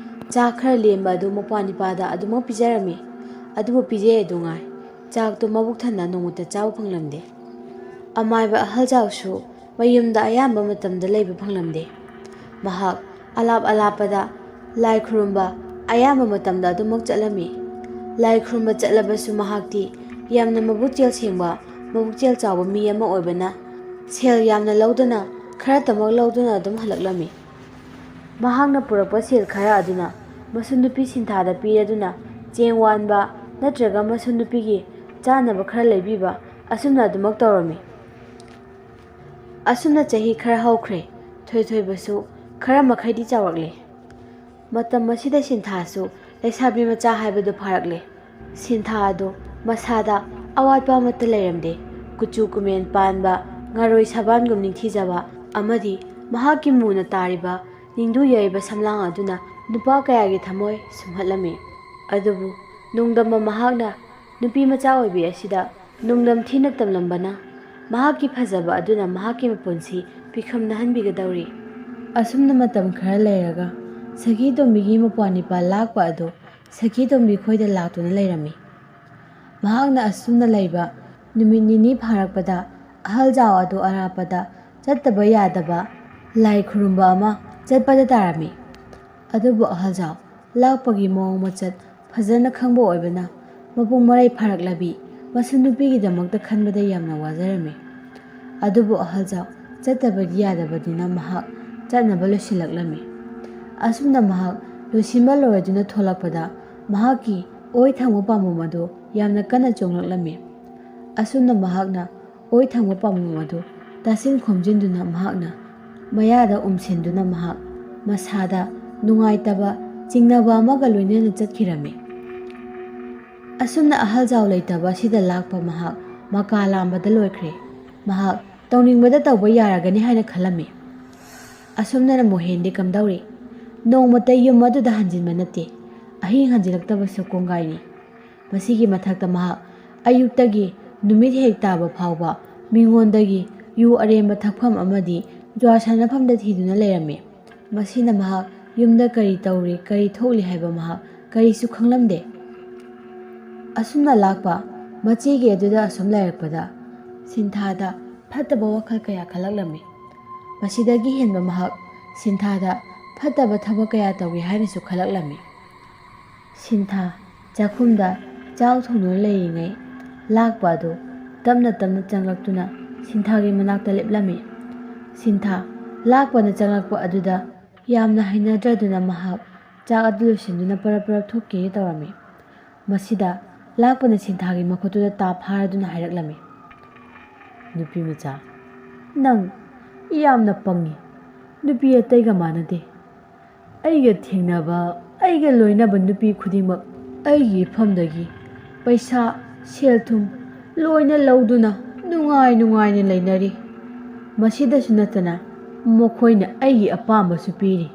ꯆꯥꯛ ꯈꯔ ꯂꯦꯝꯕ ꯑꯗꯨ ꯃꯄ꯭ꯋꯥ ꯅꯤꯄꯥꯗ ꯑꯗꯨꯃꯛ ꯄꯤꯖꯔꯝꯃꯤ꯫ ꯑꯗꯨꯕꯨ ꯄꯤꯖꯩ ꯑꯗꯨ ꯉꯥꯏ꯫ ꯆꯥꯛꯇꯨ ꯃꯕꯨꯛ ꯊꯟꯅ ꯅꯣꯡꯃꯇ ꯆꯥꯕ ꯐꯪꯂꯝꯗꯦ꯫ ꯑꯃꯥꯏꯕ ꯑꯍꯜꯖꯥꯎꯁꯨ ꯃꯌꯨꯝꯗ ꯑꯌꯥꯝꯕ ꯃꯇꯝꯗ ꯂꯩꯕ ꯐꯪꯂꯝꯗꯦ꯫ ꯃꯍꯥꯛ ꯑꯂꯥꯞ ꯑꯂꯥꯞꯄꯗ ꯂꯥꯏ ꯈꯨꯔꯨꯝꯕ ꯑꯌꯥꯝꯕ ꯃꯇꯝꯗ ꯑꯗꯨꯃꯛ ꯆꯠꯂꯝꯃꯤ꯫ ꯂꯥꯏ ꯈꯨꯔꯨꯝꯕ ꯆꯠꯂꯕꯁꯨ ꯃꯍꯥꯛꯇꯤ ꯌꯥꯝꯅ ꯃꯕꯨꯛꯆꯦꯜ ꯁꯦꯡꯕ, ꯃꯕꯨꯛꯆꯦꯜ ꯆꯥꯎꯕ ꯃꯤ ꯑꯃ ꯑꯣꯏꯕꯅ ꯁꯦꯜ ꯌꯥꯝꯅ ꯂꯧꯗꯨꯅ, ꯈꯔꯇꯃꯛ ꯂꯧꯗꯨꯅ ꯑꯗꯨꯝ ꯍꯜꯂꯛꯂꯝꯃꯤ꯫ ꯃꯍꯥꯛꯅ ꯄꯨꯔꯛꯄ ꯁꯦꯜ ꯈꯔ ꯑꯗꯨꯅ ꯃꯁꯨ ꯅꯨꯄꯤ ꯁꯤꯟꯊꯥꯗ ꯄꯤꯔꯗꯨꯅ ꯆꯦꯡ ꯋꯥꯟꯕ ꯅꯠꯇ꯭ꯔꯒ ꯃꯁꯨ ꯅꯨꯄꯤꯒꯤ ꯆꯥꯅꯕ ꯈꯔ ꯂꯩꯕꯤꯕ, ꯑꯁꯨꯝꯅ ꯑꯗꯨꯃꯛ ꯇꯧꯔꯝꯃꯤ꯫ ꯑꯁꯨꯝꯅ ꯆꯍꯤ ꯈꯔ ꯍꯧꯈ꯭ꯔꯦ꯫ ꯊꯣꯏꯊꯣꯏꯕꯁꯨ ꯈꯔ ꯃꯈꯩꯗꯤ ꯆꯥꯎꯔꯛꯂꯦ꯫ ꯃꯇꯝ ꯑꯁꯤꯗ ꯁꯤꯟꯊꯥꯁꯨ ꯂꯩꯁꯥꯕꯤ ꯃꯆꯥ ꯍꯥꯏꯕꯗꯨ ꯐꯥꯔꯛꯂꯦ꯫ ꯁꯤꯟꯊꯥ ꯑꯗꯨ ꯃꯁꯥꯗ ꯑꯋꯥꯠꯄ ꯑꯃꯠꯇ ꯂꯩꯔꯝꯗꯦ꯫ ꯀꯨꯆꯨ ꯀꯨꯃꯦꯟ ꯄꯥꯟꯕ, ꯉꯥꯔꯣꯏ ꯁꯥꯕꯥꯟꯒꯨꯝ ꯅꯤꯡꯊꯤꯖꯕ ꯑꯃꯗꯤ ꯃꯍꯥꯛꯀꯤ ꯃꯨꯅ ꯇꯥꯔꯤꯕ ꯅꯤꯡꯗꯨ ꯌꯩꯕ ꯁꯝꯂꯥꯡ ꯑꯗꯨꯅ ꯅꯨꯄꯥ ꯀꯌꯥꯒꯤ ꯊꯃꯣꯏ ꯁꯨꯝꯍꯠꯂꯝꯃꯤ꯫ ꯑꯗꯨꯕꯨ ꯅꯣꯡꯗꯝꯕ ꯃꯍꯥꯛꯅ ꯅꯨꯄꯤ ꯃꯆꯥ ꯑꯣꯏꯕꯤ ꯑꯁꯤꯗ ꯅꯣꯡꯗꯝ ꯊꯤꯅ ꯇꯝꯂꯝꯕꯅ ꯃꯍꯥꯛꯀꯤ ꯐꯖꯕ ꯑꯗꯨꯅ ꯃꯍꯥꯛꯀꯤ ꯃꯄꯨꯟꯁꯤ ꯄꯤꯈꯝꯅꯍꯟꯕꯤꯒꯗꯧꯔꯤ꯫ ꯑꯁꯨꯝꯅ ꯃꯇꯝ ꯈꯔ ꯂꯩꯔꯒ ꯁꯈꯤ ꯇꯣꯝꯕꯤꯒꯤ ꯃꯄ꯭ꯋꯥ ꯅꯤꯄꯥ ꯂꯥꯛꯄ ꯑꯗꯨ ꯁꯈꯤ ꯇꯣꯝꯕꯤ ꯈꯣꯏꯗ ꯂꯥꯛꯇꯨꯅ ꯂꯩꯔꯝꯃꯤ꯫ ꯃꯍꯥꯛꯅ ꯑꯁꯨꯝꯅ ꯂꯩꯕ ꯅꯨꯃꯤꯠ ꯅꯤꯅꯤ ꯐꯥꯔꯛꯄꯗ ꯑꯍꯜ ꯖꯥꯎ ꯑꯗꯨ ꯑꯔꯥꯞꯄꯗ ꯆꯠꯇꯕ ꯌꯥꯗꯕ ꯂꯥꯏ ꯈꯨꯔꯨꯝꯕ ꯑꯃ ꯆꯠꯄꯗ ꯇꯥꯔꯝꯃꯤ꯫ ꯑꯗꯨꯕꯨ ꯑꯍꯜ ꯖꯥꯎ ꯂꯥꯛꯄꯒꯤ ꯃꯑꯣꯡ ꯃꯆꯠ ꯐꯖꯅ ꯈꯪꯕ ꯑꯣꯏꯕꯅ ꯃꯄꯨꯡ ꯃꯔꯩ ꯐꯥꯔꯛꯂꯕꯤ ꯃꯁꯨ ꯅꯨꯄꯤꯒꯤꯗꯃꯛꯇ ꯈꯟꯕꯗ ꯌꯥꯝꯅ ꯋꯥꯖꯔꯝꯃꯤ꯫ ꯑꯗꯨꯕꯨ ꯑꯍꯜ ꯖꯥꯎ ꯆꯠꯇꯕꯗꯤ ꯌꯥꯗꯕꯅꯤꯅ ꯃꯍꯥꯛ ꯆꯠꯅꯕ ꯂꯣꯏꯁꯤꯜꯂꯛꯂꯝꯃꯤ꯫ ꯑꯁꯨꯝꯅ ꯃꯍꯥꯛ ꯂꯣꯏꯁꯤꯟꯕ ꯂꯣꯏꯔꯗꯨꯅ ꯊꯣꯛꯂꯛꯄꯗ ꯃꯍꯥꯛꯀꯤ ꯑꯣꯏ ꯊꯪꯕ ꯄꯥꯝꯕꯣꯝ ꯑꯗꯨ ꯌꯥꯝꯅ ꯀꯟꯅ ꯆꯣꯡꯂꯛꯂꯝꯃꯤ꯫ ꯑꯁꯨꯝꯅ ꯃꯍꯥꯛꯅ ꯑꯣꯏ ꯊꯪꯕ ꯄꯥꯝꯕꯣꯝ ꯑꯗꯨ ꯇꯥꯁꯤꯟ ꯈꯣꯝꯖꯤꯟꯗꯨꯅ ꯃꯍꯥꯛꯅ ꯃꯌꯥꯗ ꯎꯝꯁꯤꯟꯗꯨꯅ ꯃꯍꯥꯛ ꯃꯁꯥꯗ ꯅꯨꯡꯉꯥꯏꯇꯕ, ꯆꯤꯡꯅꯕ ꯑꯃꯒ ꯂꯣꯏꯅꯅ ꯆꯠꯈꯤꯔꯝꯃꯤ꯫ ꯑꯁꯨꯝꯅ ꯑꯍꯜ ꯖꯥꯎ ꯂꯩꯇꯕ ꯑꯁꯤꯗ ꯂꯥꯛꯄ ꯃꯍꯥꯛ ꯃꯀꯥ ꯂꯥꯝꯕꯗ ꯂꯣꯏꯈ꯭ꯔꯦ꯫ ꯃꯍꯥꯛ ꯇꯧꯅꯤꯡꯕꯗ ꯇꯧꯕ ꯌꯥꯔꯒꯅꯤ ꯍꯥꯏꯅ ꯈꯜꯂꯝꯃꯤ꯫ ꯑꯁꯨꯝꯅꯅ ꯃꯣꯍꯦꯟꯗꯤ ꯀꯝꯗꯧꯔꯤ? ꯅꯣꯡꯃꯇ ꯌꯨꯝ ꯑꯗꯨꯗ ꯍꯟꯖꯤꯟꯕ ꯅꯠꯇꯦ꯫ ꯑꯍꯤꯡ ꯍꯟꯖꯤꯜꯂꯛꯇꯕꯁꯨ ꯀꯣꯡꯒꯥꯏꯅꯤ꯫ ꯃꯁꯤꯒꯤ ꯃꯊꯛꯇ ꯃꯍꯥꯛ ꯑꯌꯨꯛꯇꯒꯤ ꯅꯨꯃꯤꯠ ꯍꯦꯛ ꯇꯥꯕ ꯐꯥꯎꯕ ꯃꯤꯉꯣꯟꯗꯒꯤ ꯌꯨ ꯑꯔꯦꯝꯕ ꯊꯛꯐꯝ ꯑꯃꯗꯤ ꯖꯨꯋꯥ ꯁꯥꯟꯅꯐꯝꯗ ꯊꯤꯗꯨꯅ ꯂꯩꯔꯝꯃꯤ꯫ ꯃꯁꯤꯅ ꯃꯍꯥꯛ ꯌꯨꯝꯗ ꯀꯔꯤ ꯇꯧꯔꯤ, ꯀꯔꯤ ꯊꯣꯛꯂꯤ ꯍꯥꯏꯕ ꯃꯍꯥꯛ ꯀꯔꯤꯁꯨ ꯈꯪꯂꯝꯗꯦ꯫ ꯑꯁꯨꯝꯅ ꯂꯥꯛꯄ ꯃꯆꯦꯒꯤ ꯑꯗꯨꯗ ꯑꯁꯨꯝ ꯂꯩꯔꯛꯄꯗ ꯁꯤꯟꯊꯥꯗ ꯐꯠꯇꯕ ꯋꯥꯈꯜ ꯀꯌꯥ ꯈꯜꯂꯛꯂꯝꯃꯤ꯫ ꯃꯁꯤꯗꯒꯤ ꯍꯦꯟꯕ ꯃꯍꯥꯛ ꯁꯤꯟꯊꯥꯗ ꯐꯠꯇꯕ ꯊꯕꯛ ꯀꯌꯥ ꯇꯧꯏ ꯍꯥꯏꯅꯁꯨ ꯈꯜꯂꯛꯂꯝꯃꯤ꯫ ꯁꯤꯟꯊꯥ ꯆꯥꯛꯈꯨꯝꯗ ꯆꯥꯛ ꯊꯣꯡꯗꯨꯅ ꯂꯩꯔꯤꯉꯩ, ꯂꯥꯛꯄ ꯑꯗꯨ ꯇꯞꯅ ꯇꯞꯅ ꯆꯪꯂꯛꯇꯨꯅ ꯁꯤꯟꯊꯥꯒꯤ ꯃꯅꯥꯛꯇ ꯂꯦꯞꯂꯝꯃꯤ꯫ ꯁꯤꯟꯊꯥ ꯂꯥꯛꯄꯅ ꯆꯪꯂꯛꯄ ꯑꯗꯨꯗ ꯌꯥꯝꯅ ꯍꯩꯅꯗ꯭ꯔꯗꯨꯅ ꯃꯍꯥꯛ ꯆꯥꯛ ꯑꯗꯨ ꯂꯣꯏꯁꯤꯟꯗꯨꯅ ꯄꯔꯞ ꯄꯔꯞ ꯊꯣꯛꯀꯦ ꯇꯧꯔꯝꯃꯤ꯫ ꯃꯁꯤꯗ ꯂꯥꯛꯄꯅ ꯁꯤꯟꯊꯥꯒꯤ ꯃꯈꯨꯠꯇꯨꯗ ꯇꯥ ꯐꯥꯔꯗꯨꯅ ꯍꯥꯏꯔꯛꯂꯝꯃꯤ, "ꯅꯨꯄꯤ ꯃꯆꯥ, ꯅꯪ ꯌꯥꯝꯅ ꯄꯪꯉꯤ꯫ ꯅꯨꯄꯤ ꯑꯇꯩꯒ ꯃꯥꯟꯅꯗꯦ꯫ ꯑꯩꯒ ꯊꯦꯡꯅꯕ, ꯑꯩꯒ ꯂꯣꯏꯅꯕ ꯅꯨꯄꯤ ꯈꯨꯗꯤꯡꯃꯛ ꯑꯩꯒꯤ ꯏꯐꯝꯗꯒꯤ ꯄꯩꯁꯥ, ꯁꯦꯜ ꯊꯨꯝ ꯂꯣꯏꯅ ꯂꯧꯗꯨꯅ ꯅꯨꯡꯉꯥꯏ ꯅꯨꯡꯉꯥꯏꯅ ꯂꯩꯅꯔꯤ꯫ ꯃꯁꯤꯗꯁꯨ ꯅꯠꯇꯅ ꯃꯈꯣꯏꯅ ꯑꯩꯒꯤ ꯑꯄꯥꯝꯕꯁꯨ ꯄꯤꯔꯤ꯫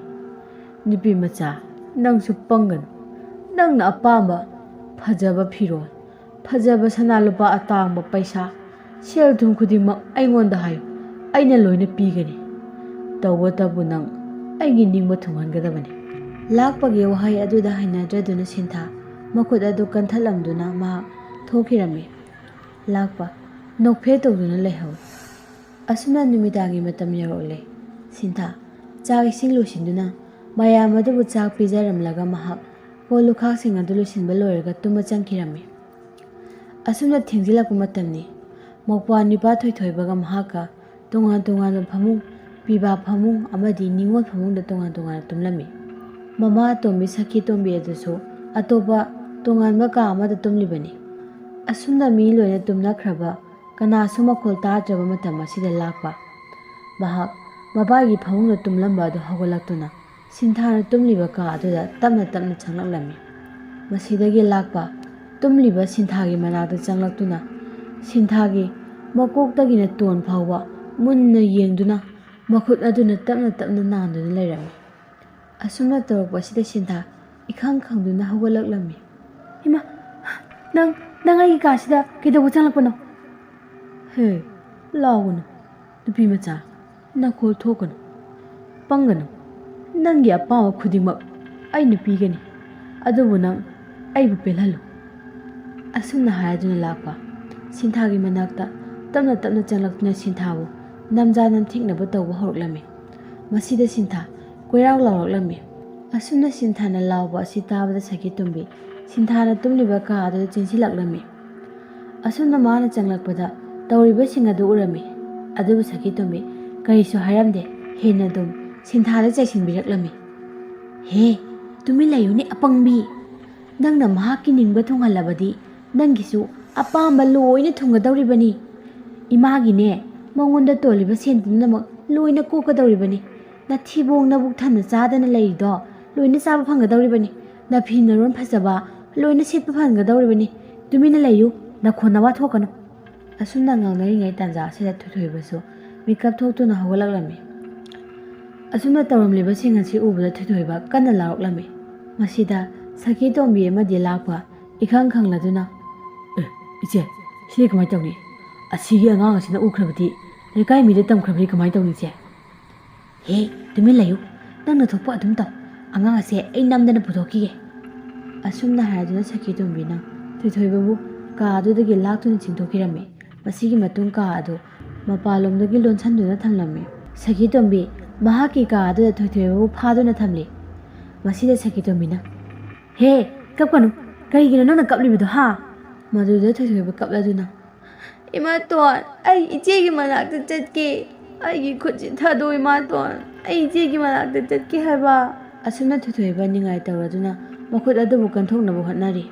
ꯅꯨꯄꯤ ꯃꯆꯥ, ꯅꯪꯁꯨ ꯄꯪꯒꯅꯨ꯫ ꯅꯪꯅ ꯑꯄꯥꯝꯕ ꯐꯖꯕ ꯐꯤꯔꯣꯜ, ꯐꯖꯕ ꯁꯅꯥ ꯂꯨꯄꯥ ꯑꯇꯥꯡꯕ, ꯄꯩꯁꯥ, ꯁꯦꯜ ꯊꯨꯝ ꯈꯨꯗꯤꯡꯃꯛ ꯑꯩꯉꯣꯟꯗ ꯍꯥꯏꯌꯨ, ꯑꯩꯅ ꯂꯣꯏꯅ ꯄꯤꯒꯅꯤ꯫ ꯇꯧꯕꯇꯕꯨ ꯅꯪ ꯑꯩꯒꯤ ꯅꯤꯡꯕ ꯊꯨꯡꯍꯟꯒꯗꯕꯅꯤ꯫" ꯂꯥꯛꯄꯒꯤ ꯋꯥꯍꯩ ꯑꯗꯨꯗ ꯍꯩꯅꯗ꯭ꯔꯗꯨꯅ ꯁꯤꯟꯊꯥ ꯃꯈꯨꯠ ꯑꯗꯨ ꯀꯟꯊꯠꯂꯝꯗꯨꯅ ꯃꯍꯥꯛ ꯊꯣꯛꯈꯤꯔꯝꯃꯤ꯫ ꯂꯥꯛꯄ ꯅꯣꯛꯐꯦ ꯇꯧꯗꯨꯅ ꯂꯩꯍꯧꯏ꯫ ꯑꯁꯨꯝꯅ ꯅꯨꯃꯤꯗꯥꯡꯒꯤ ꯃꯇꯝ ꯌꯧꯔꯛꯂꯦ꯫ ꯁꯤꯟꯊꯥ ꯆꯥꯛ ꯏꯁꯤꯡ ꯂꯣꯏꯁꯤꯟꯗꯨꯅ ꯃꯌꯥꯝ ꯑꯗꯨꯕꯨ ꯆꯥꯛ ꯄꯤꯖꯔꯝꯂꯒ ꯃꯍꯥꯛ ꯀꯣꯜ ꯂꯨꯈꯥꯛꯁꯤꯡ ꯑꯗꯨ ꯂꯣꯏꯁꯤꯟꯕ ꯂꯣꯏꯔꯒ ꯇꯨꯝꯕ ꯆꯪꯈꯤꯔꯝꯃꯤ꯫ ꯑꯁꯨꯝꯅ ꯊꯦꯡꯖꯤꯜꯂꯛꯄ ꯃꯇꯝꯅꯤ꯫ ꯃꯧꯄ꯭ꯋꯥ ꯅꯤꯄꯥ ꯊꯣꯏꯊꯣꯏꯕꯒ ꯃꯍꯥꯛꯀ ꯇꯣꯉꯥꯟ ꯇꯣꯉꯥꯟꯕ ꯐꯃꯨꯡ, ꯄꯤꯕꯥ ꯐꯃꯨꯡ ꯑꯃꯗꯤ ꯅꯤꯉꯣꯜ ꯐꯃꯨꯡꯗ ꯇꯣꯉꯥꯟ ꯇꯣꯉꯥꯟꯅ ꯇꯨꯝꯂꯝꯃꯤ꯫ ꯃꯃꯥ ꯑꯇꯣꯝꯕꯤ ꯁꯈꯤ ꯇꯣꯝꯕꯤ ꯑꯗꯨꯁꯨ ꯑꯇꯣꯞꯄ ꯇꯣꯉꯥꯟꯕ ꯀꯥ ꯑꯃꯗ ꯇꯨꯝꯂꯤꯕꯅꯤ꯫ ꯑꯁꯨꯝꯅ ꯃꯤ ꯂꯣꯏꯅ ꯇꯨꯝꯅꯈ꯭ꯔꯕ, ꯀꯅꯥꯁꯨ ꯃꯈꯣꯜ ꯇꯥꯗ꯭ꯔꯕ ꯃꯇꯝ ꯑꯁꯤꯗ ꯂꯥꯛꯄ ꯃꯍꯥꯛ ꯃꯄꯥꯒꯤ ꯐꯃꯨꯡꯗ ꯇꯨꯝꯂꯝꯕ ꯑꯗꯨ ꯍꯧꯒꯠꯂꯛꯇꯨꯅ ꯁꯤꯟꯊꯥꯅ ꯇꯨꯝꯂꯤꯕ ꯀꯥ ꯑꯗꯨꯗ ꯇꯞꯅ ꯇꯞꯅ ꯆꯪꯂꯛꯂꯝꯃꯤ꯫ ꯃꯁꯤꯗꯒꯤ ꯂꯥꯛꯄ ꯇꯨꯝꯂꯤꯕ ꯁꯤꯟꯊꯥꯒꯤ ꯃꯅꯥꯛꯇ ꯆꯪꯂꯛꯇꯨꯅ ꯁꯤꯟꯊꯥꯒꯤ ꯃꯀꯣꯛꯇꯒꯤꯅ ꯇꯣꯟ ꯐꯥꯎꯕ ꯃꯨꯟꯅ ꯌꯦꯡꯗꯨꯅ ꯃꯈꯨꯠ ꯑꯗꯨꯅ ꯇꯞꯅ ꯇꯞꯅ ꯅꯥꯟꯗꯨꯅ ꯂꯩꯔꯝꯃꯤ꯫ ꯑꯁꯨꯝꯅ ꯇꯧꯔꯛꯄ ꯑꯁꯤꯗ ꯁꯤꯟꯊꯥ ꯏꯈꯪ ꯈꯪꯗꯨꯅ ꯍꯧꯒꯠꯂꯛꯂꯝꯃꯤ꯫ "ꯏꯃꯥ, ꯅꯪ, ꯅꯪ ꯑꯩꯒꯤ ꯀꯥꯁꯤꯗ ꯀꯩꯗꯧꯕ ꯆꯪꯂꯛꯄꯅꯣ?" "ꯍꯦ, ꯂꯥꯎꯒꯅꯨ, ꯅꯨꯄꯤ ꯃꯆꯥ, ꯅꯈꯣꯜ ꯊꯣꯛꯀꯅꯨ, ꯄꯪꯒꯅꯨ꯫ ꯅꯪꯒꯤ ꯑꯄꯥꯝꯕ ꯈꯨꯗꯤꯡꯃꯛ ꯑꯩꯅ ꯄꯤꯒꯅꯤ, ꯑꯗꯨꯕꯨ ꯅꯪ ꯑꯩꯕꯨ ꯄꯦꯜꯍꯜꯂꯨ꯫" ꯑꯁꯨꯝꯅ ꯍꯥꯏꯗꯨꯅ ꯂꯥꯛꯄ ꯁꯤꯟꯊꯥꯒꯤ ꯃꯅꯥꯛꯇ ꯇꯞꯅ ꯇꯞꯅ ꯆꯪꯂꯛꯇꯨꯅ ꯁꯤꯟꯊꯥꯕꯨ ꯅꯝꯖꯥ ꯅꯝꯊꯦꯛꯅꯕ ꯇꯧꯕ ꯍꯧꯔꯛꯂꯝꯃꯤ꯫ ꯃꯁꯤꯗ ꯁꯤꯟꯊꯥ ꯀꯣꯏꯔꯥꯎ ꯂꯥꯎꯔꯛꯂꯝꯃꯤ꯫ ꯑꯁꯨꯝꯅ ꯁꯤꯟꯊꯥꯅ ꯂꯥꯎꯕ ꯑꯁꯤ ꯇꯥꯕꯗ ꯁꯈꯤꯇꯣꯝꯕꯤ ꯁꯤꯟꯊꯥꯅ ꯇꯨꯝꯂꯤꯕ ꯀꯥ ꯑꯗꯨꯗ ꯆꯦꯟꯁꯤꯜꯂꯛꯂꯝꯃꯤ꯫ ꯑꯁꯨꯝꯅ ꯃꯥꯅ ꯆꯪꯂꯛꯄꯗ ꯇꯧꯔꯤꯕꯁꯤꯡ ꯑꯗꯨ ꯎꯔꯝꯃꯤ꯫ ꯑꯗꯨꯕꯨ ꯁꯈꯤꯇꯣꯝꯕꯤ ꯀꯔꯤꯁꯨ ꯍꯥꯏꯔꯝꯗꯦ꯫ ꯍꯦꯟꯅ ꯑꯗꯨꯝ ꯁꯤꯟꯊꯥꯗ ꯆꯩꯁꯤꯟꯕꯤꯔꯛꯂꯝꯃꯤ꯫ "ꯍꯦ, ꯇꯨꯃꯤꯟ ꯂꯩꯌꯨꯅꯦ ꯑꯄꯪꯕꯤ! ꯅꯪꯅ ꯃꯍꯥꯛꯀꯤ ꯅꯤꯡꯕ ꯊꯨꯡꯍꯜꯂꯕꯗꯤ ꯅꯪꯒꯤꯁꯨ ꯑꯄꯥꯝꯕ ꯂꯣꯏꯅ ꯊꯨꯡꯒꯗꯧꯔꯤꯕꯅꯤ꯫ ꯏꯃꯥꯒꯤꯅꯦ, ꯃꯉꯣꯟꯗ ꯇꯣꯜꯂꯤꯕ ꯁꯦꯟ ꯄꯨꯝꯅꯃꯛ ꯂꯣꯏꯅ ꯀꯣꯛꯀꯗꯧꯔꯤꯕꯅꯤ꯫ ꯅꯊꯤꯕꯣꯡ ꯅꯕꯨꯛ ꯊꯟꯅ ꯆꯥꯗꯅ ꯂꯩꯔꯤꯗꯣ ꯂꯣꯏꯅ ꯆꯥꯕ ꯐꯪꯒꯗꯧꯔꯤꯕꯅꯤ꯫ ꯅꯐꯤ ꯅꯔꯣꯟ ꯐꯖꯕ ꯂꯣꯏꯅ ꯁꯦꯠꯄ ꯐꯪꯒꯗꯧꯔꯤꯕꯅꯤ꯫ ꯇꯨꯃꯤꯟꯅ ꯂꯩꯌꯨ, ꯅꯈꯣꯟ ꯅꯋꯥ ꯊꯣꯛꯀꯅꯨ"꯫ ꯑꯁꯨꯝꯅ ꯉꯥꯡꯅꯔꯤꯉꯩ ꯇꯥꯟꯖꯥ ꯑꯁꯤꯗ ꯊꯣꯏꯊꯣꯏꯕꯁꯨ ꯃꯤꯀꯞ ꯊꯣꯛꯇꯨꯅ ꯍꯧꯒꯠꯂꯛꯂꯝꯃꯤ꯫ ꯑꯁꯨꯝꯅ ꯇꯧꯔꯝꯂꯤꯕꯁꯤꯡ ꯑꯁꯤ ꯎꯕꯗ ꯊꯣꯏꯊꯣꯏꯕ ꯀꯟꯅ ꯂꯥꯎꯔꯛꯂꯝꯃꯤ꯫ ꯃꯁꯤꯗ ꯁꯈꯤꯇꯣꯝꯕꯤ ꯑꯃꯗꯤ ꯂꯥꯛꯄ ꯏꯈꯪ ꯈꯪꯂꯗꯨꯅ, "ꯑꯦ, ꯏꯆꯦ, ꯁꯤꯗꯤ ꯀꯃꯥꯏꯅ ꯇꯧꯅꯤ? ꯑꯁꯤꯒꯤ ꯑꯉꯥꯡ ꯑꯁꯤꯅ ꯎꯈ꯭ꯔꯕꯗꯤ ꯂꯩꯀꯥꯏ ꯃꯤꯗ ꯇꯝꯈ꯭ꯔꯕꯗꯤ ꯀꯃꯥꯏꯅ ꯇꯧꯅꯤ, ꯏꯆꯦ?" "ꯍꯦ, ꯇꯨꯃꯤꯟ ꯂꯩꯌꯨ꯫ ꯅꯪꯅ ꯊꯣꯛꯄ ꯑꯗꯨꯝ ꯇꯧ꯫ ꯑꯉꯥꯡ ꯑꯁꯦ ꯑꯩ ꯅꯝꯗꯅ ꯄꯨꯊꯣꯛꯈꯤꯒꯦ"꯫ ꯑꯁꯨꯝꯅ ꯍꯥꯏꯔꯗꯨꯅ ꯁꯈꯤꯇꯣꯝꯕꯤꯅ ꯊꯣꯏꯊꯣꯏꯕꯕꯨ ꯀꯥ ꯑꯗꯨꯗꯒꯤ ꯂꯥꯛꯇꯨꯅ ꯆꯤꯡꯊꯣꯛꯈꯤꯔꯝꯃꯤ꯫ ꯃꯁꯤꯒꯤ ꯃꯇꯨꯡ ꯀꯥ ꯑꯗꯨ ꯃꯄꯥꯟꯂꯣꯝꯗꯒꯤ ꯂꯣꯟꯁꯤꯟꯗꯨꯅ ꯊꯝꯂꯝꯃꯤ꯫ ꯁꯈꯤꯇꯣꯝꯕꯤ ꯃꯍꯥꯛꯀꯤ ꯀꯥ ꯑꯗꯨꯗ ꯊꯣꯏꯊꯣꯏꯕꯕꯨ ꯐꯥꯗꯨꯅ ꯊꯝꯂꯤ꯫ ꯃꯁꯤꯗ ꯁꯈꯤꯇꯣꯝꯕꯤꯅ, "ꯍꯦ, ꯀꯞꯀꯅꯨ! ꯀꯔꯤꯒꯤꯅꯣ ꯅꯪꯅ ꯀꯞꯂꯤꯕꯗꯣ, ꯍꯥ?" ꯃꯗꯨꯗ ꯊꯣꯏꯊꯣꯏꯕ ꯀꯞꯂꯗꯨꯅ, "ꯏꯃꯥꯇꯣꯟ, ꯑꯩ ꯏꯆꯦꯒꯤ ꯃꯅꯥꯛꯇ ꯆꯠꯀꯦ꯫ ꯑꯩꯒꯤ ꯈꯨꯠꯁꯤ ꯊꯥꯗꯣꯛ, ꯏꯃꯥꯇꯣꯟ꯫ ꯑꯩ ꯏꯆꯦꯒꯤ ꯃꯅꯥꯛꯇ ꯆꯠꯀꯦ ꯍꯥꯏꯕ"꯫ ꯑꯁꯨꯝꯅ ꯊꯣꯏꯊꯣꯏꯕ ꯅꯤꯡꯉꯥꯏ ꯇꯧꯔꯗꯨꯅ ꯃꯈꯨꯠ ꯑꯗꯨꯕꯨ ꯀꯟꯊꯣꯛꯅꯕ ꯍꯣꯠꯅꯔꯤ꯫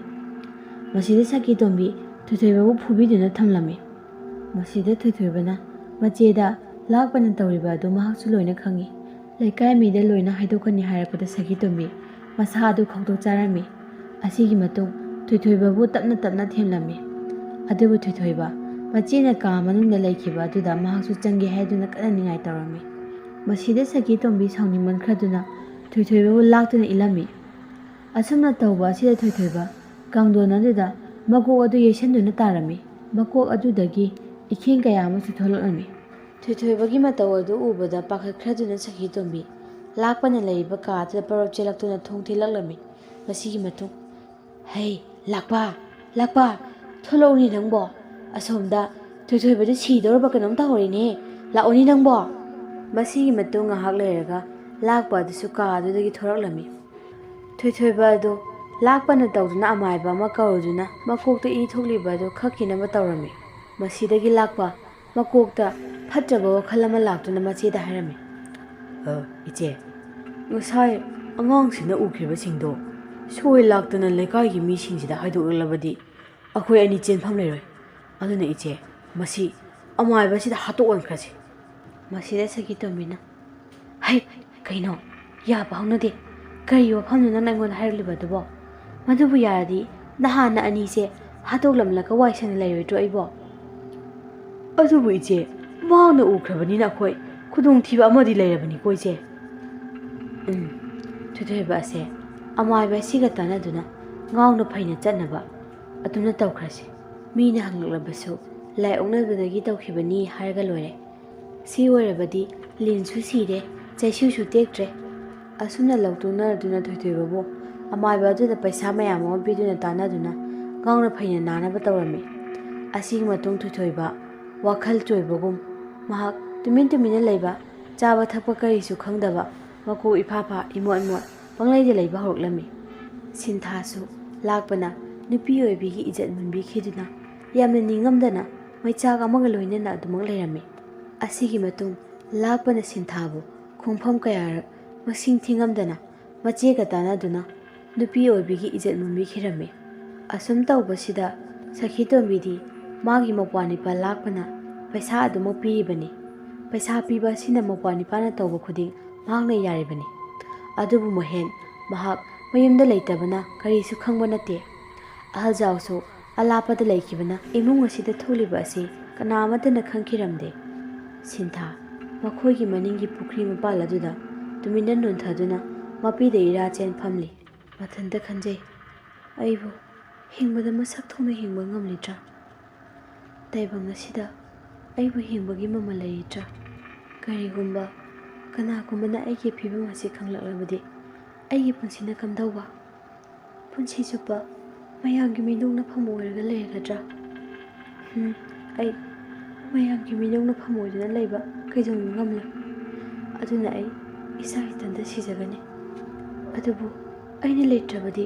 ꯃꯁꯤꯗ ꯁꯈꯤꯇꯣꯝꯕꯤ ꯊꯣꯏꯊꯣꯏꯕꯕꯨ ꯐꯨꯕꯤꯗꯨꯅ ꯊꯝꯂꯝꯃꯤ꯫ ꯃꯁꯤꯗ ꯊꯣꯏꯊꯣꯏꯕꯅ ꯃꯆꯦꯗ ꯂꯥꯛꯄꯅ ꯇꯧꯔꯤꯕ ꯑꯗꯨ ꯃꯍꯥꯛꯁꯨ ꯂꯣꯏꯅ ꯈꯪꯏ꯫ ꯂꯩꯀꯥꯏ ꯃꯤꯗ ꯂꯣꯏꯅ ꯍꯥꯏꯗꯣꯛꯀꯅꯤ ꯍꯥꯏꯔꯛꯄꯗ ꯁꯈꯤꯇꯣꯝꯕꯤ ꯃꯁꯥ ꯑꯗꯨ ꯈꯧꯇꯣꯛ ꯆꯥꯔꯝꯃꯤ꯫ ꯑꯁꯤꯒꯤ ꯃꯇꯨꯡ ꯊꯣꯏꯊꯣꯏꯕꯕꯨ ꯇꯞꯅ ꯇꯞꯅ ꯊꯦꯝꯂꯝꯃꯤ꯫ ꯑꯗꯨꯕꯨ ꯊꯣꯏꯊꯣꯏꯕ ꯃꯆꯦꯅ ꯀꯥ ꯃꯅꯨꯡꯗ ꯂꯩꯈꯤꯕ ꯑꯗꯨꯗ ꯃꯍꯥꯛꯁꯨ ꯆꯪꯒꯦ ꯍꯥꯏꯗꯨꯅ ꯀꯟꯅ ꯅꯤꯡꯉꯥꯏ ꯇꯧꯔꯝꯃꯤ꯫ ꯃꯁꯤꯗ ꯁꯈꯤꯇꯣꯝꯕꯤ ꯁꯥꯎꯅꯤꯡꯃꯟꯈ꯭ꯔꯗꯨꯅ ꯊꯣꯏꯊꯣꯏꯕꯕꯨ ꯂꯥꯛꯇꯨꯅ ꯏꯜꯂꯝꯃꯤ꯫ ꯑꯁꯨꯝꯅ ꯇꯧꯕ ꯑꯁꯤꯗ ꯊꯣꯏꯊꯣꯏꯕ ꯀꯥꯡꯊꯣꯟ ꯑꯗꯨꯗ ꯃꯀꯣꯛ ꯑꯗꯨ ꯌꯩꯁꯟꯗꯨꯅ ꯇꯥꯔꯝꯃꯤ꯫ ꯃꯀꯣꯛ ꯑꯗꯨꯗꯒꯤ ꯏꯈꯦꯡ ꯀꯌꯥ ꯑꯃꯁꯨ ꯊꯣꯛꯂꯛꯂꯝꯃꯤ꯫ ꯊꯣꯏꯊꯣꯏꯕꯒꯤ ꯃꯇꯧ ꯑꯗꯨ ꯎꯕꯗ ꯄꯥꯈꯠꯈ꯭ꯔꯗꯨꯅ ꯁꯈꯤꯇꯣꯝꯕꯤ ꯂꯥꯛꯄꯅ ꯂꯩꯔꯤꯕ ꯀꯥ ꯑꯗꯨꯗ ꯄꯔꯞ ꯆꯦꯜꯂꯛꯇꯨꯅ ꯊꯣꯡ ꯊꯤꯜꯂꯛꯂꯝꯃꯤ꯫ ꯃꯁꯤꯒꯤ ꯃꯇꯨꯡ, "ꯍꯩ, ꯂꯥꯛꯄ, ꯂꯥꯛꯄ, ꯊꯣꯛꯂꯛꯎꯅꯦ ꯅꯪꯕꯣ꯫ ꯑꯁꯣꯝꯗ "ꯊꯣꯏꯊꯣꯏꯕꯗꯤ ꯁꯤꯗꯧꯔꯕ ꯀꯩꯅꯣꯝ ꯇꯧꯍꯧꯔꯤꯅꯦ꯫ ꯂꯥꯛꯑꯣꯅꯦ ꯅꯪꯕꯣ!" ꯃꯁꯤꯒꯤ ꯃꯇꯨꯡ ꯉꯥꯏꯍꯥꯛ ꯂꯩꯔꯒ ꯂꯥꯛꯄ ꯑꯗꯨꯁꯨ ꯀꯥ ꯑꯗꯨꯗꯒꯤ ꯊꯣꯔꯛꯂꯝꯃꯤ꯫ ꯊꯣꯏꯊꯣꯏꯕ ꯑꯗꯨ ꯂꯥꯛꯄꯅ ꯇꯧꯗꯨꯅ ꯑꯃꯥꯏꯕ ꯑꯃ ꯀꯧꯔꯨꯗꯨꯅ ꯃꯀꯣꯛꯇ ꯏ ꯊꯣꯛꯂꯤꯕ ꯑꯗꯨ ꯈꯛꯈꯤꯅꯕ ꯇꯧꯔꯝꯃꯤ꯫ ꯃꯁꯤꯗꯒꯤ ꯂꯥꯛꯄ ꯃꯀꯣꯛꯇ ꯐꯠꯇ꯭ꯔꯕ ꯋꯥꯈꯜ ꯑꯃ ꯂꯥꯛꯇꯨꯅ ꯃꯆꯦꯗ ꯍꯥꯏꯔꯝꯃꯤ꯫ "ꯑ, ꯏꯆꯦ, ꯉꯁꯥꯏ ꯑꯉꯥꯡꯁꯤꯅ ꯎꯈꯤꯕꯁꯤꯡꯗꯣ ꯁꯣꯏ ꯂꯥꯛꯇꯅ ꯂꯩꯀꯥꯏꯒꯤ ꯃꯤꯁꯤꯡꯁꯤꯗ ꯍꯥꯏꯗꯣꯛꯂꯛꯂꯕꯗꯤ ꯑꯩꯈꯣꯏ ꯑꯅꯤ ꯆꯦꯟꯐꯝ ꯂꯩꯔꯣꯏ꯫ ꯑꯗꯨꯅ ꯏꯆꯦ, ꯃꯁꯤ ꯑꯃꯥꯏꯕꯁꯤꯗ ꯍꯥꯠꯇꯣꯛꯍꯟꯈ꯭ꯔꯁꯤ꯫" ꯃꯁꯤꯗ ꯁꯈꯤꯇꯣꯝꯕꯤꯅ, "ꯍꯩ, ꯀꯩꯅꯣ? ꯌꯥꯕ ꯍꯧꯅꯗꯦ꯫ ꯀꯔꯤ ꯋꯥꯐꯝꯅꯣ ꯅꯪꯅ ꯑꯩꯉꯣꯟꯗ ꯍꯥꯏꯔꯛꯂꯤꯕꯗꯨꯕꯣ? ꯃꯗꯨꯕꯨ ꯌꯥꯔꯗꯤ ꯅꯍꯥꯟꯅ ꯑꯅꯤꯁꯦ ꯍꯥꯠꯇꯣꯛꯂꯝꯂꯒ ꯋꯥꯏ ꯁꯪꯅ ꯂꯩꯔꯣꯏꯗ꯭ꯔꯣ ꯑꯩꯕꯣ?" "ꯑꯗꯨꯕꯨ ꯏꯆꯦ, ꯃꯍꯥꯛꯅ ꯎꯈ꯭ꯔꯕꯅꯤꯅ ꯑꯩꯈꯣꯏ ꯈꯨꯗꯣꯡꯊꯤꯕ ꯑꯃꯗꯤ ꯂꯩꯔꯕꯅꯤꯀꯣ ꯏꯆꯦ꯫" ꯎꯝ, ꯊꯣꯏꯊꯣꯏꯕ ꯑꯁꯦ ꯑꯃꯥꯏꯕ ꯑꯁꯤꯒ ꯇꯥꯟꯅꯗꯨꯅ ꯉꯥꯎꯅ ꯐꯩꯅ ꯆꯠꯅꯕ ꯑꯗꯨꯝꯅ ꯇꯧꯈ꯭ꯔꯁꯤ꯫ ꯃꯤꯅ ꯍꯪꯂꯛꯂꯕꯁꯨ ꯂꯥꯏ ꯑꯣꯛꯅꯕꯗꯒꯤ ꯇꯧꯈꯤꯕꯅꯤ ꯍꯥꯏꯔꯒ ꯂꯣꯏꯔꯦ꯫ ꯁꯤ ꯑꯣꯏꯔꯕꯗꯤ ꯂꯤꯟꯁꯨ ꯁꯤꯔꯦ, ꯆꯩꯁꯨꯁꯨ ꯇꯦꯛꯇ꯭ꯔꯦ꯫ ꯑꯁꯨꯝꯅ ꯂꯧꯇꯣꯛꯅꯔꯗꯨꯅ ꯊꯣꯏꯊꯣꯏꯕꯕꯨ ꯑꯃꯥꯏꯕ ꯑꯗꯨꯗ ꯄꯩꯁꯥ ꯃꯌꯥꯝ ꯑꯃ ꯄꯤꯗꯨꯅ ꯇꯥꯟꯅꯗꯨꯅ ꯉꯥꯎꯅ ꯐꯩꯅ ꯅꯥꯅꯕ ꯇꯧꯔꯝꯃꯤ꯫ ꯑꯁꯤꯒꯤ ꯃꯇꯨꯡ ꯊꯣꯏꯊꯣꯏꯕ ꯋꯥꯈꯜ ꯆꯣꯏꯕꯒꯨꯝ ꯃꯍꯥꯛ ꯇꯨꯃꯤꯟ ꯇꯨꯃꯤꯟꯅ ꯂꯩꯕ, ꯆꯥꯕ ꯊꯛꯄ ꯀꯔꯤꯁꯨ ꯈꯪꯗꯕ, ꯃꯀꯣꯛ ꯏꯐꯥ ꯐꯥ ꯏꯃꯣꯠ ꯃꯣꯠ ꯄꯪꯂꯩꯗ ꯂꯩꯕ ꯍꯧꯔꯛꯂꯝꯃꯤ꯫ ꯁꯤꯟꯊꯥꯁꯨ ꯂꯥꯛꯄꯅ ꯅꯨꯄꯤ ꯑꯣꯏꯕꯤꯒꯤ ꯏꯖꯠ ꯃꯨꯟꯕꯤꯈꯤꯗꯨꯅ ꯌꯥꯝꯅ ꯅꯤꯡꯉꯝꯗꯅ ꯃꯩꯆꯥꯛ ꯑꯃꯒ ꯂꯣꯏꯅꯅ ꯑꯗꯨꯃꯛ ꯂꯩꯔꯝꯃꯤ꯫ ꯑꯁꯤꯒꯤ ꯃꯇꯨꯡ ꯂꯥꯛꯄꯅ ꯁꯤꯟꯊꯥꯕꯨ ꯈꯣꯡꯐꯝ ꯀꯌꯥꯔꯛ ꯃꯁꯤꯡ ꯊꯤꯉꯝꯗꯅ ꯃꯆꯦꯒ ꯇꯥꯟꯅꯗꯨꯅ ꯅꯨꯄꯤ ꯑꯣꯏꯕꯤꯒꯤ ꯏꯖꯠ ꯃꯨꯟꯕꯤꯈꯤꯔꯝꯃꯤ꯫ ꯑꯁꯨꯝ ꯇꯧꯕꯁꯤꯗ ꯁꯈꯤꯇꯣꯝꯕꯤꯗꯤ ꯃꯥꯒꯤ ꯃꯧꯄ꯭ꯋꯥ ꯅꯤꯄꯥ ꯂꯥꯛꯄꯅ ꯄꯩꯁꯥ ꯑꯗꯨꯃꯛ ꯄꯤꯔꯤꯕꯅꯤ꯫ ꯄꯩꯁꯥ ꯄꯤꯕ ꯑꯁꯤꯅ ꯃꯧꯄ꯭ꯋꯥ ꯅꯤꯄꯥꯅ ꯇꯧꯕ ꯈꯨꯗꯤꯡ ꯃꯍꯥꯛꯅ ꯌꯥꯔꯤꯕꯅꯤ꯫ ꯑꯗꯨꯕꯨ ꯃꯍꯦꯟ ꯃꯍꯥꯛ ꯃꯌꯨꯝꯗ ꯂꯩꯇꯕꯅ ꯀꯔꯤꯁꯨ ꯈꯪꯕ ꯅꯠꯇꯦ꯫ ꯑꯍꯜꯖꯥꯎꯁꯨ ꯑꯂꯥꯞꯄꯗ ꯂꯩꯈꯤꯕꯅ ꯏꯃꯨꯡ ꯑꯁꯤꯗ ꯊꯣꯛꯂꯤꯕ ꯑꯁꯤ ꯀꯅꯥ ꯑꯃꯠꯇꯅ ꯈꯪꯈꯤꯔꯝꯗꯦ꯫ ꯁꯤꯟꯊꯥ ꯃꯈꯣꯏꯒꯤ ꯃꯅꯤꯡꯒꯤ ꯄꯨꯈ꯭ꯔꯤ ꯃꯄꯥꯜ ꯑꯗꯨꯗ ꯇꯨꯃꯤꯟꯅ ꯅꯣꯟꯊꯗꯨꯅ ꯃꯄꯤꯗ ꯏꯔꯥ ꯆꯦꯟ ꯐꯝꯂꯤ꯫ ꯃꯊꯟꯇ ꯈꯟꯖꯩ, "ꯑꯩꯕꯨ ꯍꯤꯡꯕꯗ ꯃꯁꯛ ꯊꯣꯛꯅ ꯍꯤꯡꯕ ꯉꯝꯂꯤꯗ꯭ꯔꯥ? ꯇꯥꯏꯕꯪ ꯑꯁꯤꯗ ꯑꯩꯕꯨ ꯍꯤꯡꯕꯒꯤ ꯃꯃꯜ ꯂꯩꯔꯤꯗ꯭ꯔꯥ? ꯀꯔꯤꯒꯨꯝꯕ ꯀꯅꯥꯒꯨꯝꯕꯅ ꯑꯩꯒꯤ ꯐꯤꯕꯝ ꯑꯁꯤ ꯈꯪꯂꯛꯂꯕꯗꯤ ꯑꯩꯒꯤ ꯄꯨꯟꯁꯤꯅ ꯀꯝꯗꯧꯕ? ꯄꯨꯟꯁꯤ ꯆꯨꯞꯄ ꯃꯌꯥꯝꯒꯤ ꯃꯤꯅꯣꯛꯅꯐꯝ ꯑꯣꯏꯔꯒ ꯂꯩꯔꯒꯗ꯭ꯔꯥ? ꯎꯝ, ꯑꯩ ꯃꯌꯥꯝꯒꯤ ꯃꯤꯅꯨꯡꯅ ꯐꯝ ꯑꯣꯏꯗꯨꯅ ꯂꯩꯕ ꯀꯩꯗꯧꯅꯨꯡ ꯉꯝꯂꯣꯏ꯫ ꯑꯗꯨꯅ ꯑꯩ ꯏꯁꯥ ꯏꯊꯟꯇ ꯁꯤꯖꯒꯅꯤ꯫ ꯑꯗꯨꯕꯨ ꯑꯩꯅ ꯂꯩꯇ꯭ꯔꯕꯗꯤ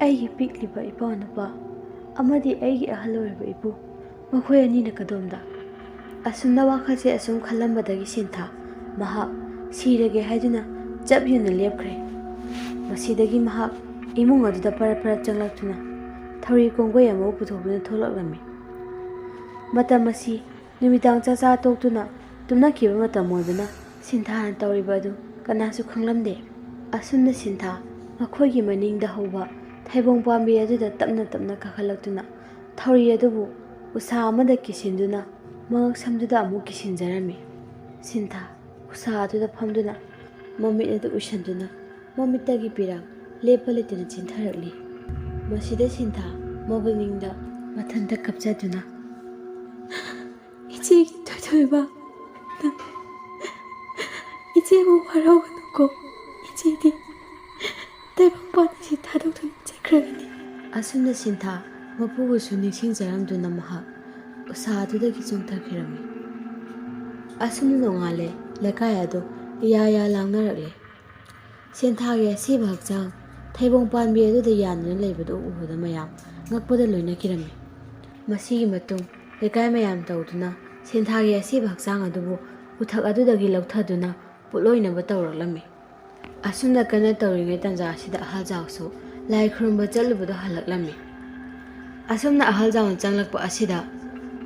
ꯑꯩꯒꯤ ꯄꯤꯛꯂꯤꯕ ꯏꯄꯥ ꯅꯨꯄꯥ ꯑꯃꯗꯤ ꯑꯩꯒꯤ ꯑꯍꯜ ꯑꯣꯏꯔꯕ ꯏꯄꯨ, ꯃꯈꯣꯏ ꯑꯅꯤꯅ ꯀꯗꯣꯝꯗ? ꯑꯁꯨꯝꯅ ꯋꯥꯈꯜꯁꯦ ꯑꯁꯨꯝ ꯈꯜꯂꯝꯕꯗꯒꯤ ꯁꯤꯟꯊꯥ ꯃꯍꯥꯛ ꯁꯤꯔꯒꯦ ꯍꯥꯏꯗꯨꯅ ꯆꯞ ꯌꯨꯡꯅ ꯂꯦꯞꯈ꯭ꯔꯦ꯫ ꯃꯁꯤꯗꯒꯤ ꯃꯍꯥꯛ ꯏꯃꯨꯡ ꯑꯗꯨꯗ ꯄꯔꯞ ꯄꯔꯞ ꯆꯪꯂꯛꯇꯨꯅ ꯊꯧꯔꯤ ꯀꯣꯡꯒꯣꯏ ꯑꯃꯕꯨ ꯄꯨꯊꯣꯛꯇꯨꯅ ꯊꯣꯛꯂꯛꯂꯝꯃꯤ꯫ ꯃꯇꯝ ꯑꯁꯤ ꯅꯨꯃꯤꯗꯥꯡ ꯆꯥꯛꯆꯥ ꯇꯣꯛꯇꯨꯅ ꯇꯨꯝꯅꯈꯤꯕ ꯃꯇꯝ ꯑꯣꯏꯕꯅ ꯁꯤꯟꯊꯥꯅ ꯇꯧꯔꯤꯕ ꯑꯗꯨ ꯀꯅꯥꯁꯨ ꯈꯪꯂꯝꯗꯦ꯫ ꯑꯁꯨꯝꯅ ꯁꯤꯟꯊꯥ ꯃꯈꯣꯏꯒꯤ ꯃꯅꯤꯡꯗ ꯍꯧꯕ ꯊꯩꯕꯣꯡ ꯄꯥꯝꯕꯤ ꯑꯗꯨꯗ ꯇꯞꯅ ꯇꯞꯅ ꯀꯥꯈꯠꯂꯛꯇꯨꯅ ꯊꯧꯔꯤ ꯑꯗꯨꯕꯨ ꯎꯁꯥ ꯑꯃꯗ ꯀꯤꯁꯤꯟꯗꯨꯅ ꯃꯉꯛꯁꯝꯗꯨꯗ ꯑꯃꯨꯛ ꯀꯤꯁꯤꯟꯖꯔꯝꯃꯤ꯫ ꯁꯤꯟꯊꯥ ꯎꯁꯥ ꯑꯗꯨꯗ ꯐꯝꯗꯨꯅ ꯃꯃꯤꯠ ꯑꯗꯨ ꯎꯏꯁꯟꯗꯨꯅ ꯃꯃꯤꯠꯇꯒꯤ ꯄꯤꯔꯥꯡ ꯂꯦꯞꯄ ꯂꯩꯇꯅ ꯆꯦꯟꯊꯔꯛꯂꯤ꯫ ꯃꯁꯤꯗ ꯁꯤꯟꯊꯥ ꯃꯕꯨꯛꯅꯤꯡꯗ ꯃꯊꯟꯇ ꯀꯞꯆꯗꯨꯅ, "ꯏꯆꯦꯒꯤ ꯊꯣꯏꯊꯣꯏꯕ, ꯅꯪ ꯏꯆꯦꯕꯨ ꯋꯥꯔꯧꯒꯅꯨꯀꯣ, ꯏꯆꯦꯗꯤ ꯇꯥꯏꯕꯪꯄꯥꯟ ꯑꯁꯤ ꯊꯥꯗꯣꯛꯇꯨꯅ ꯆꯠꯈ꯭ꯔꯒꯅꯤ"꯫ ꯑꯁꯨꯝꯅ ꯁꯤꯟꯊꯥ ꯃꯄꯨꯕꯨꯁꯨ ꯅꯤꯡꯁꯤꯡꯖꯔꯝꯗꯨꯅ ꯃꯍꯥꯛ ꯎꯁꯥ ꯑꯗꯨꯗꯒꯤ ꯆꯣꯡꯊꯈꯤꯔꯝꯃꯤ꯫ ꯑꯁꯨꯝꯅ ꯅꯣꯡꯉꯥꯜꯂꯦ꯫ ꯂꯩꯀꯥꯏ ꯑꯗꯨ ꯏꯌꯥ ꯏꯌꯥ ꯂꯥꯡꯅꯔꯛꯂꯦ꯫ ꯁꯦꯟꯊꯥꯒꯤ ꯑꯁꯤꯕ ꯍꯛꯆꯥꯡ ꯊꯩꯕꯣꯡ ꯄꯥꯝꯕꯤ ꯑꯗꯨꯗ ꯌꯥꯟꯗꯨꯅ ꯂꯩꯕꯗꯨ ꯎꯕꯗ ꯃꯌꯥꯝ ꯉꯛꯄꯗ ꯂꯣꯏꯅꯈꯤꯔꯝꯃꯤ꯫ ꯃꯁꯤꯒꯤ ꯃꯇꯨꯡ ꯂꯩꯀꯥꯏ ꯃꯌꯥꯝ ꯇꯧꯗꯨꯅ ꯁꯦꯟꯊꯥꯒꯤ ꯑꯁꯤꯕ ꯍꯛꯆꯥꯡ ꯑꯗꯨꯕꯨ ꯎꯊꯛ ꯑꯗꯨꯗꯒꯤ ꯂꯧꯊꯗꯨꯅ ꯄꯣꯠꯂꯣꯏꯅꯕ ꯇꯧꯔꯛꯂꯝꯃꯤ꯫ ꯑꯁꯨꯝꯅ ꯀꯟꯅ ꯇꯧꯔꯤꯉꯩ ꯇꯟꯖꯥ ꯑꯁꯤꯗ ꯑꯍꯜꯖꯥꯎꯁꯨ ꯂꯥꯏ ꯈꯨꯔꯨꯝꯕ ꯆꯠꯂꯨꯕꯗꯨ ꯍꯜꯂꯛꯂꯝꯃꯤ꯫ ꯑꯁꯨꯝꯅ ꯑꯍꯜꯖꯥꯎꯅ ꯆꯪꯂꯛꯄ ꯑꯁꯤꯗ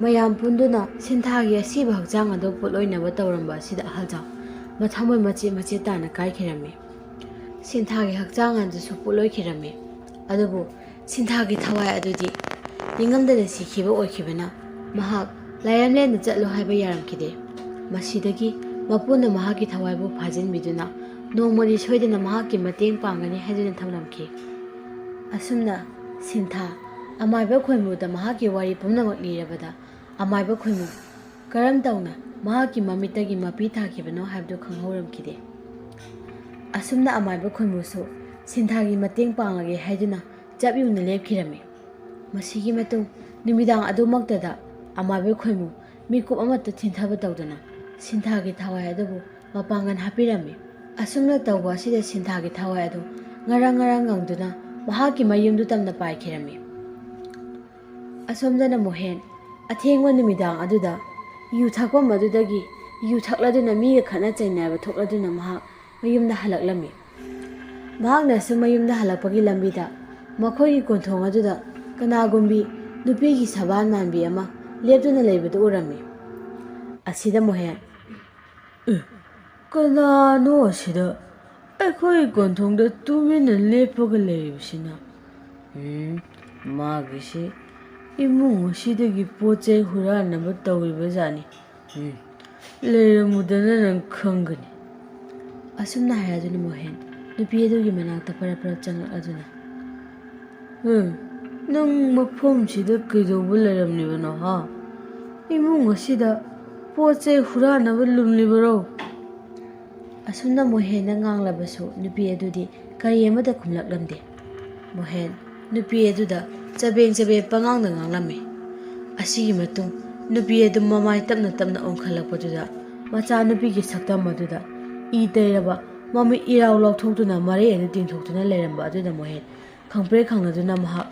ꯃꯌꯥꯝ ꯄꯨꯟꯗꯨꯅ ꯁꯤꯟꯊꯥꯒꯤ ꯑꯁꯤꯕ ꯍꯛꯆꯥꯡ ꯑꯗꯨ ꯄꯣꯠꯂꯣꯏꯅꯕ ꯇꯧꯔꯝꯕ ꯑꯁꯤꯗ ꯑꯍꯜꯖꯥꯎ ꯃꯊꯃꯣꯏ ꯃꯆꯦꯠ ꯃꯆꯦꯠ ꯇꯥꯅ ꯀꯥꯏꯈꯤꯔꯝꯃꯤ꯫ ꯁꯤꯟꯊꯥꯒꯤ ꯍꯛꯆꯥꯡ ꯑꯗꯨꯁꯨ ꯄꯣꯠꯂꯣꯏꯈꯤꯔꯝꯃꯤ꯫ ꯑꯗꯨꯕꯨ ꯁꯤꯟꯊꯥꯒꯤ ꯊꯋꯥꯏ ꯑꯗꯨꯗꯤ ꯅꯤꯡꯉꯝꯗꯅ ꯁꯤꯈꯤꯕ ꯑꯣꯏꯈꯤꯕꯅ ꯃꯍꯥꯛ ꯂꯥꯏꯔꯝꯂꯦꯟꯗ ꯆꯠꯂꯣ ꯍꯥꯏꯕ ꯌꯥꯔꯝꯈꯤꯗꯦ꯫ ꯃꯁꯤꯗꯒꯤ ꯃꯄꯨꯅ ꯃꯍꯥꯛꯀꯤ ꯊꯋꯥꯏꯕꯨ ꯐꯥꯖꯤꯟꯕꯤꯗꯨꯅ ꯅꯣꯡꯃꯗꯤ ꯁꯣꯏꯗꯅ ꯃꯍꯥꯛꯀꯤ ꯃꯇꯦꯡ ꯄꯥꯡꯒꯅꯤ ꯍꯥꯏꯗꯨꯅ ꯊꯝꯂꯝꯈꯤ꯫ ꯑꯁꯨꯝꯅ ꯁꯤꯟꯊꯥ ꯑꯃꯥꯏꯕ ꯈꯣꯏꯃꯨꯗ ꯃꯍꯥꯛꯀꯤ ꯋꯥꯔꯤ ꯄꯨꯝꯅꯃꯛ ꯂꯤꯔꯕꯗ ꯑꯃꯥꯏꯕ ꯈꯣꯏꯃꯨ ꯀꯔꯝ ꯇꯧꯅ ꯃꯍꯥꯛꯀꯤ ꯃꯃꯤꯠꯇꯒꯤ ꯃꯄꯤ ꯊꯥꯈꯤꯕꯅꯣ ꯍꯥꯏꯕꯗꯨ ꯈꯪꯍꯧꯔꯝꯈꯤꯗꯦ꯫ ꯑꯁꯨꯝꯅ ꯑꯃꯥꯏꯕ ꯈꯣꯏꯃꯨꯁꯨ ꯁꯤꯟꯊꯥꯒꯤ ꯃꯇꯦꯡ ꯄꯥꯡꯂꯒꯦ ꯍꯥꯏꯗꯨꯅ ꯆꯞ ꯌꯨꯡꯅ ꯂꯦꯞꯈꯤꯔꯝꯃꯤ꯫ ꯃꯁꯤꯒꯤ ꯃꯇꯨꯡ ꯅꯨꯃꯤꯗꯥꯡ ꯑꯗꯨꯃꯛꯇꯗ ꯑꯃꯥꯏꯕ ꯈꯣꯏꯃꯨ ꯃꯤꯀꯨꯞ ꯑꯃꯠꯇ ꯊꯤꯟꯊꯕ ꯇꯧꯗꯅ ꯁꯤꯟꯊꯥꯒꯤ ꯊꯋꯥꯏ ꯑꯗꯨꯕꯨ ꯃꯄꯥꯡꯒꯜ ꯍꯥꯞꯄꯤꯔꯝꯃꯤ꯫ ꯑꯁꯨꯝꯅ ꯇꯧꯕ ꯑꯁꯤꯗ ꯁꯤꯟꯊꯥꯒꯤ ꯊꯋꯥꯏ ꯑꯗꯨ ꯉꯔꯪ ꯉꯔꯪ ꯉꯪꯗꯨꯅ ꯃꯍꯥꯛꯀꯤ ꯃꯌꯨꯝꯗꯨ ꯇꯝꯅ ꯄꯥꯏꯈꯤꯔꯝꯃꯤ꯫ ꯑꯁꯣꯝꯗꯅ ꯃꯣꯍꯦꯟ ꯑꯊꯦꯡꯕ ꯅꯨꯃꯤꯗꯥꯡ ꯑꯗꯨꯗ ꯌꯨ ꯊꯛꯐꯝ ꯑꯗꯨꯗꯒꯤ ꯌꯨ ꯊꯛꯂꯗꯨꯅ ꯃꯤꯒ ꯈꯠꯅ ꯆꯩꯅꯕ ꯊꯣꯛꯂꯗꯨꯅ ꯃꯍꯥꯛ ꯃꯌꯨꯝꯗ ꯍꯜꯂꯛꯂꯝꯃꯤ꯫ ꯃꯍꯥꯛꯅꯁꯨ ꯃꯌꯨꯝꯗ ꯍꯜꯂꯛꯄꯒꯤ ꯂꯝꯕꯤꯗ ꯃꯈꯣꯏꯒꯤ ꯀꯣꯟꯊꯣꯡ ꯑꯗꯨꯗ ꯀꯅꯥꯒꯨꯝꯕꯤ ꯅꯨꯄꯤꯒꯤ ꯁꯕꯥꯟ ꯃꯥꯟꯕꯤ ꯑꯃ ꯂꯦꯞꯇꯨꯅ ꯂꯩꯕꯗꯨ ꯎꯔꯝꯃꯤ꯫ ꯑꯁꯤꯗ ꯃꯣꯍꯦꯟ, "ꯑꯦ, ꯀꯅꯥꯅꯣ ꯑꯁꯤꯗ ꯑꯩꯈꯣꯏꯒꯤ ꯀꯣꯟꯊꯣꯡꯗ ꯇꯨꯃꯤꯟꯅ ꯂꯦꯞꯄꯒ ꯂꯩꯔꯤꯕꯁꯤꯅ? ꯎꯝ, ꯃꯥꯒꯤꯁꯤ ꯏꯃꯨꯡ ꯑꯁꯤꯗꯒꯤ ꯄꯣꯠ ꯆꯩ ꯍꯨꯔꯥꯟꯅꯕ ꯇꯧꯔꯤꯕ ꯖꯥꯠꯅꯤ꯫ ꯎꯝ, ꯂꯩꯔꯝꯃꯨꯗꯅ ꯅꯪ ꯈꯪꯒꯅꯤ꯫" ꯑꯁꯨꯝꯅ ꯍꯥꯏꯔꯗꯨꯅ ꯃꯣꯍꯦꯟ ꯅꯨꯄꯤ ꯑꯗꯨꯒꯤ ꯃꯅꯥꯛꯇ ꯄꯔꯞ ꯄꯔꯞ ꯆꯪꯂꯛꯂꯗꯨꯅ, "ꯎꯝ, ꯅꯪ ꯃꯐꯝꯁꯤꯗ ꯀꯩꯗꯧꯕ ꯂꯩꯔꯝꯂꯤꯕꯅꯣ, ꯍꯥ? ꯏꯃꯨꯡ ꯑꯁꯤꯗ ꯄꯣꯠ ꯆꯩ ꯍꯨꯔꯥꯟꯅꯕ ꯂꯨꯝꯂꯤꯕꯔꯣ?" ꯑꯁꯨꯝꯅ ꯃꯣꯍꯦꯟꯅ ꯉꯥꯡꯂꯕꯁꯨ ꯅꯨꯄꯤ ꯑꯗꯨꯗꯤ ꯀꯔꯤ ꯑꯃꯠꯇ ꯈꯨꯝꯂꯛꯂꯝꯗꯦ꯫ ꯃꯣꯍꯦꯟ ꯅꯨꯄꯤ ꯑꯗꯨꯗ ꯆꯕꯦꯡ ꯆꯕꯦꯡ ꯄꯉꯥꯡꯗ ꯉꯥꯡꯂꯝꯃꯤ꯫ ꯑꯁꯤꯒꯤ ꯃꯇꯨꯡ ꯅꯨꯄꯤ ꯑꯗꯨ ꯃꯃꯥꯏ ꯇꯞꯅ ꯇꯞꯅ ꯑꯣꯟꯈꯠꯂꯛꯄꯗꯨꯗ ꯃꯆꯥꯅꯨꯄꯤꯒꯤ ꯁꯛꯇꯝ ꯑꯗꯨꯗ ꯏ ꯇꯩꯔꯕ ꯃꯃꯤꯠ ꯏꯔꯥꯎ ꯂꯥꯎꯊꯣꯛꯇꯨꯅ ꯃꯔꯩ ꯑꯗꯨ ꯇꯤꯡꯊꯣꯛꯇꯨꯅ ꯂꯩꯔꯝꯕ ꯑꯗꯨꯗ ꯃꯣꯍꯦꯟ ꯈꯪꯄ꯭ꯔꯦꯛ ꯈꯪꯅꯗꯨꯅ ꯃꯍꯥꯛ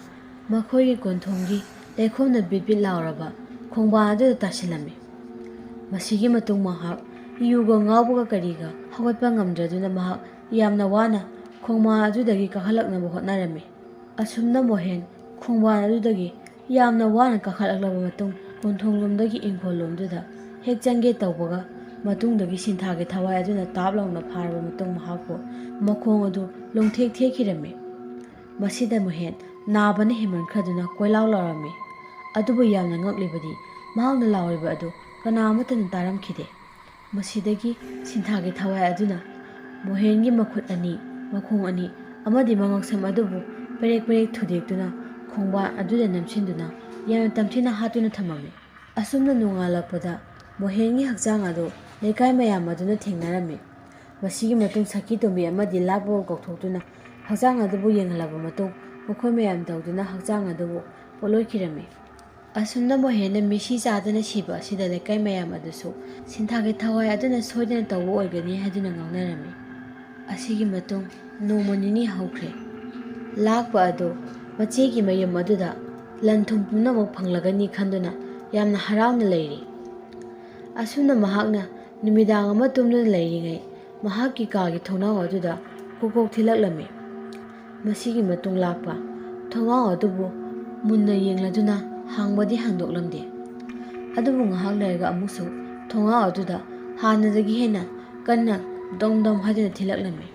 ꯃꯈꯣꯏꯒꯤ ꯀꯣꯟꯊꯣꯡꯒꯤ ꯂꯩꯈꯣꯝꯅ ꯕꯤꯠ ꯕꯤꯠ ꯂꯥꯎꯔꯕ ꯈꯣꯡꯕꯥꯟ ꯑꯗꯨꯗ ꯇꯥꯁꯤꯜꯂꯝꯃꯤ꯫ ꯃꯁꯤꯒꯤ ꯃꯇꯨꯡ ꯃꯍꯥꯛ ꯌꯨꯒ ꯉꯥꯎꯕꯒ ꯀꯔꯤꯒ ꯍꯧꯒꯠꯄ ꯉꯝꯗ꯭ꯔꯗꯨꯅ ꯃꯍꯥꯛ ꯌꯥꯝꯅ ꯋꯥꯅ ꯈꯣꯡꯕꯥꯟ ꯑꯗꯨꯗꯒꯤ ꯀꯥꯈꯠꯂꯛꯅꯕ ꯍꯣꯠꯅꯔꯝꯃꯤ꯫ ꯑꯁꯨꯝꯅ ꯃꯣꯍꯦꯟ ꯈꯣꯡꯕꯥꯟ ꯑꯗꯨꯗꯒꯤ ꯌꯥꯝꯅ ꯋꯥꯅ ꯀꯥꯈꯠꯂꯛꯂꯕ ꯃꯇꯨꯡ ꯀꯣꯟꯊꯣꯡꯂꯣꯝꯗꯒꯤ ꯏꯪꯈꯣꯜꯂꯣꯝꯗꯨꯗ ꯍꯦꯛ ꯆꯪꯒꯦ ꯇꯧꯕꯒ ꯃꯇꯨꯡꯗꯒꯤ ꯁꯤꯟꯊꯥꯒꯤ ꯊꯋꯥꯏ ꯑꯗꯨꯅ ꯇꯥꯞ ꯂꯥꯎꯅ ꯐꯥꯔꯕ ꯃꯇꯨꯡ ꯃꯍꯥꯛꯄꯨ ꯃꯈꯣꯡ ꯑꯗꯨ ꯂꯣꯡꯊꯦꯛ ꯊꯦꯛꯈꯤꯔꯝꯃꯤ꯫ ꯃꯁꯤꯗ ꯃꯣꯍꯦꯟ ꯅꯥꯕꯅ ꯍꯦꯟꯃꯟꯈ꯭ꯔꯗꯨꯅ ꯀꯣꯏꯂꯥꯎ ꯂꯥꯎꯔꯝꯃꯤ꯫ ꯑꯗꯨꯕꯨ ꯌꯥꯝꯅ ꯉꯛꯂꯤꯕꯗꯤ ꯃꯍꯥꯛꯅ ꯂꯥꯎꯔꯤꯕ ꯑꯗꯨ ꯀꯅꯥ ꯑꯃꯠꯇꯅ ꯇꯥꯔꯝꯈꯤꯗꯦ꯫ ꯃꯁꯤꯗꯒꯤ ꯁꯤꯟꯊꯥꯒꯤ ꯊꯋꯥꯏ ꯑꯗꯨꯅ ꯃꯣꯍꯦꯟꯒꯤ ꯃꯈꯨꯠ ꯑꯅꯤ, ꯃꯈꯣꯡ ꯑꯅꯤ ꯑꯃꯗꯤ ꯃꯉꯛꯁꯝ ꯑꯗꯨꯕꯨ ꯄꯦꯔꯦꯛ ꯄꯦꯔꯦꯛ ꯊꯨꯗꯦꯛꯇꯨꯅ ꯈꯣꯡꯕꯥꯟ ꯑꯗꯨꯗ ꯅꯝꯁꯤꯟꯗꯨꯅ ꯌꯥꯝꯅ ꯇꯝꯊꯤꯅ ꯍꯥꯠꯇꯨꯅ ꯊꯝꯃꯝꯃꯤ꯫ ꯑꯁꯨꯝꯅ ꯅꯣꯡꯉꯥꯜꯂꯛꯄꯗ ꯃꯣꯍꯦꯟꯒꯤ ꯍꯛꯆꯥꯡ ꯑꯗꯨ ꯂꯩꯀꯥꯏ ꯃꯌꯥꯝ ꯑꯗꯨꯅ ꯊꯦꯡꯅꯔꯝꯃꯤ꯫ ꯃꯁꯤꯒꯤ ꯃꯇꯨꯡ ꯁꯈꯤ ꯇꯣꯝꯕꯤ ꯑꯃꯗꯤ ꯂꯥꯞꯄꯕꯨ ꯀꯧꯊꯣꯛꯇꯨꯅ ꯍꯛꯆꯥꯡ ꯑꯗꯨꯕꯨ ꯌꯦꯡꯍꯜꯂꯕ ꯃꯇꯨꯡ ꯃꯈꯣꯏ ꯃꯌꯥꯝ ꯇꯧꯗꯨꯅ ꯍꯛꯆꯥꯡ ꯑꯗꯨꯕꯨ ꯄꯣꯠꯂꯣꯏꯈꯤꯔꯝꯃꯤ꯫ ꯑꯁꯨꯝꯅ ꯃꯣꯍꯦꯟꯅ ꯃꯤꯁꯤ ꯆꯥꯗꯅ ꯁꯤꯕ ꯑꯁꯤꯗ ꯂꯩꯀꯥꯏ ꯃꯌꯥꯝ ꯑꯗꯨꯁꯨ ꯁꯤꯟꯊꯥꯒꯤ ꯊꯋꯥꯏ ꯑꯗꯨꯅ ꯁꯣꯏꯗꯅ ꯇꯧꯕ ꯑꯣꯏꯒꯅꯤ ꯍꯥꯏꯗꯨꯅ ꯉꯥꯡꯅꯔꯝꯃꯤ꯫ ꯑꯁꯤꯒꯤ ꯃꯇꯨꯡ ꯅꯣꯡꯃ ꯅꯤꯅꯤ ꯍꯧꯈ꯭ꯔꯦ꯫ ꯂꯥꯛꯄ ꯑꯗꯨ ꯃꯆꯦꯒꯤ ꯃꯌꯨꯝ ꯑꯗꯨꯗ ꯂꯟ ꯊꯨꯝ ꯄꯨꯝꯅꯃꯛ ꯐꯪꯂꯒꯅꯤ ꯈꯟꯗꯨꯅ ꯌꯥꯝꯅ ꯍꯔꯥꯎꯅ ꯂꯩꯔꯤ꯫ ꯑꯁꯨꯝꯅ ꯃꯍꯥꯛꯅ ꯅꯨꯃꯤꯗꯥꯡ ꯑꯃ ꯇꯨꯝꯗꯨꯅ ꯂꯩꯔꯤꯉꯩ ꯃꯍꯥꯛꯀꯤ ꯀꯥꯒꯤ ꯊꯣꯡꯅꯥꯎ ꯑꯗꯨꯗ ꯀꯣꯛ ꯀꯣꯛ ꯊꯤꯜꯂꯛꯂꯝꯃꯤ꯫ ꯃꯁꯤꯒꯤ ꯃꯇꯨꯡ ꯂꯥꯛꯄ ꯊꯣꯡꯅꯥꯎ ꯑꯗꯨꯕꯨ ꯃꯨꯟꯅ ꯌꯦꯡꯂꯗꯨꯅ ꯍꯥꯡꯕꯗꯤ ꯍꯥꯡꯗꯣꯛꯂꯝꯗꯦ꯫ ꯑꯗꯨꯕꯨ ꯉꯥꯏꯍꯥꯛ ꯂꯩꯔꯒ ꯑꯃꯨꯛꯁꯨ ꯊꯣꯡꯅꯥꯎ ꯑꯗꯨꯗ ꯍꯥꯟꯅꯗꯒꯤ ꯍꯦꯟꯅ ꯀꯟꯅ ꯗꯣꯡ ꯗꯣꯡ ꯍꯥꯏꯗꯨꯅ ꯊꯤꯜꯂꯛꯂꯝꯃꯤ꯫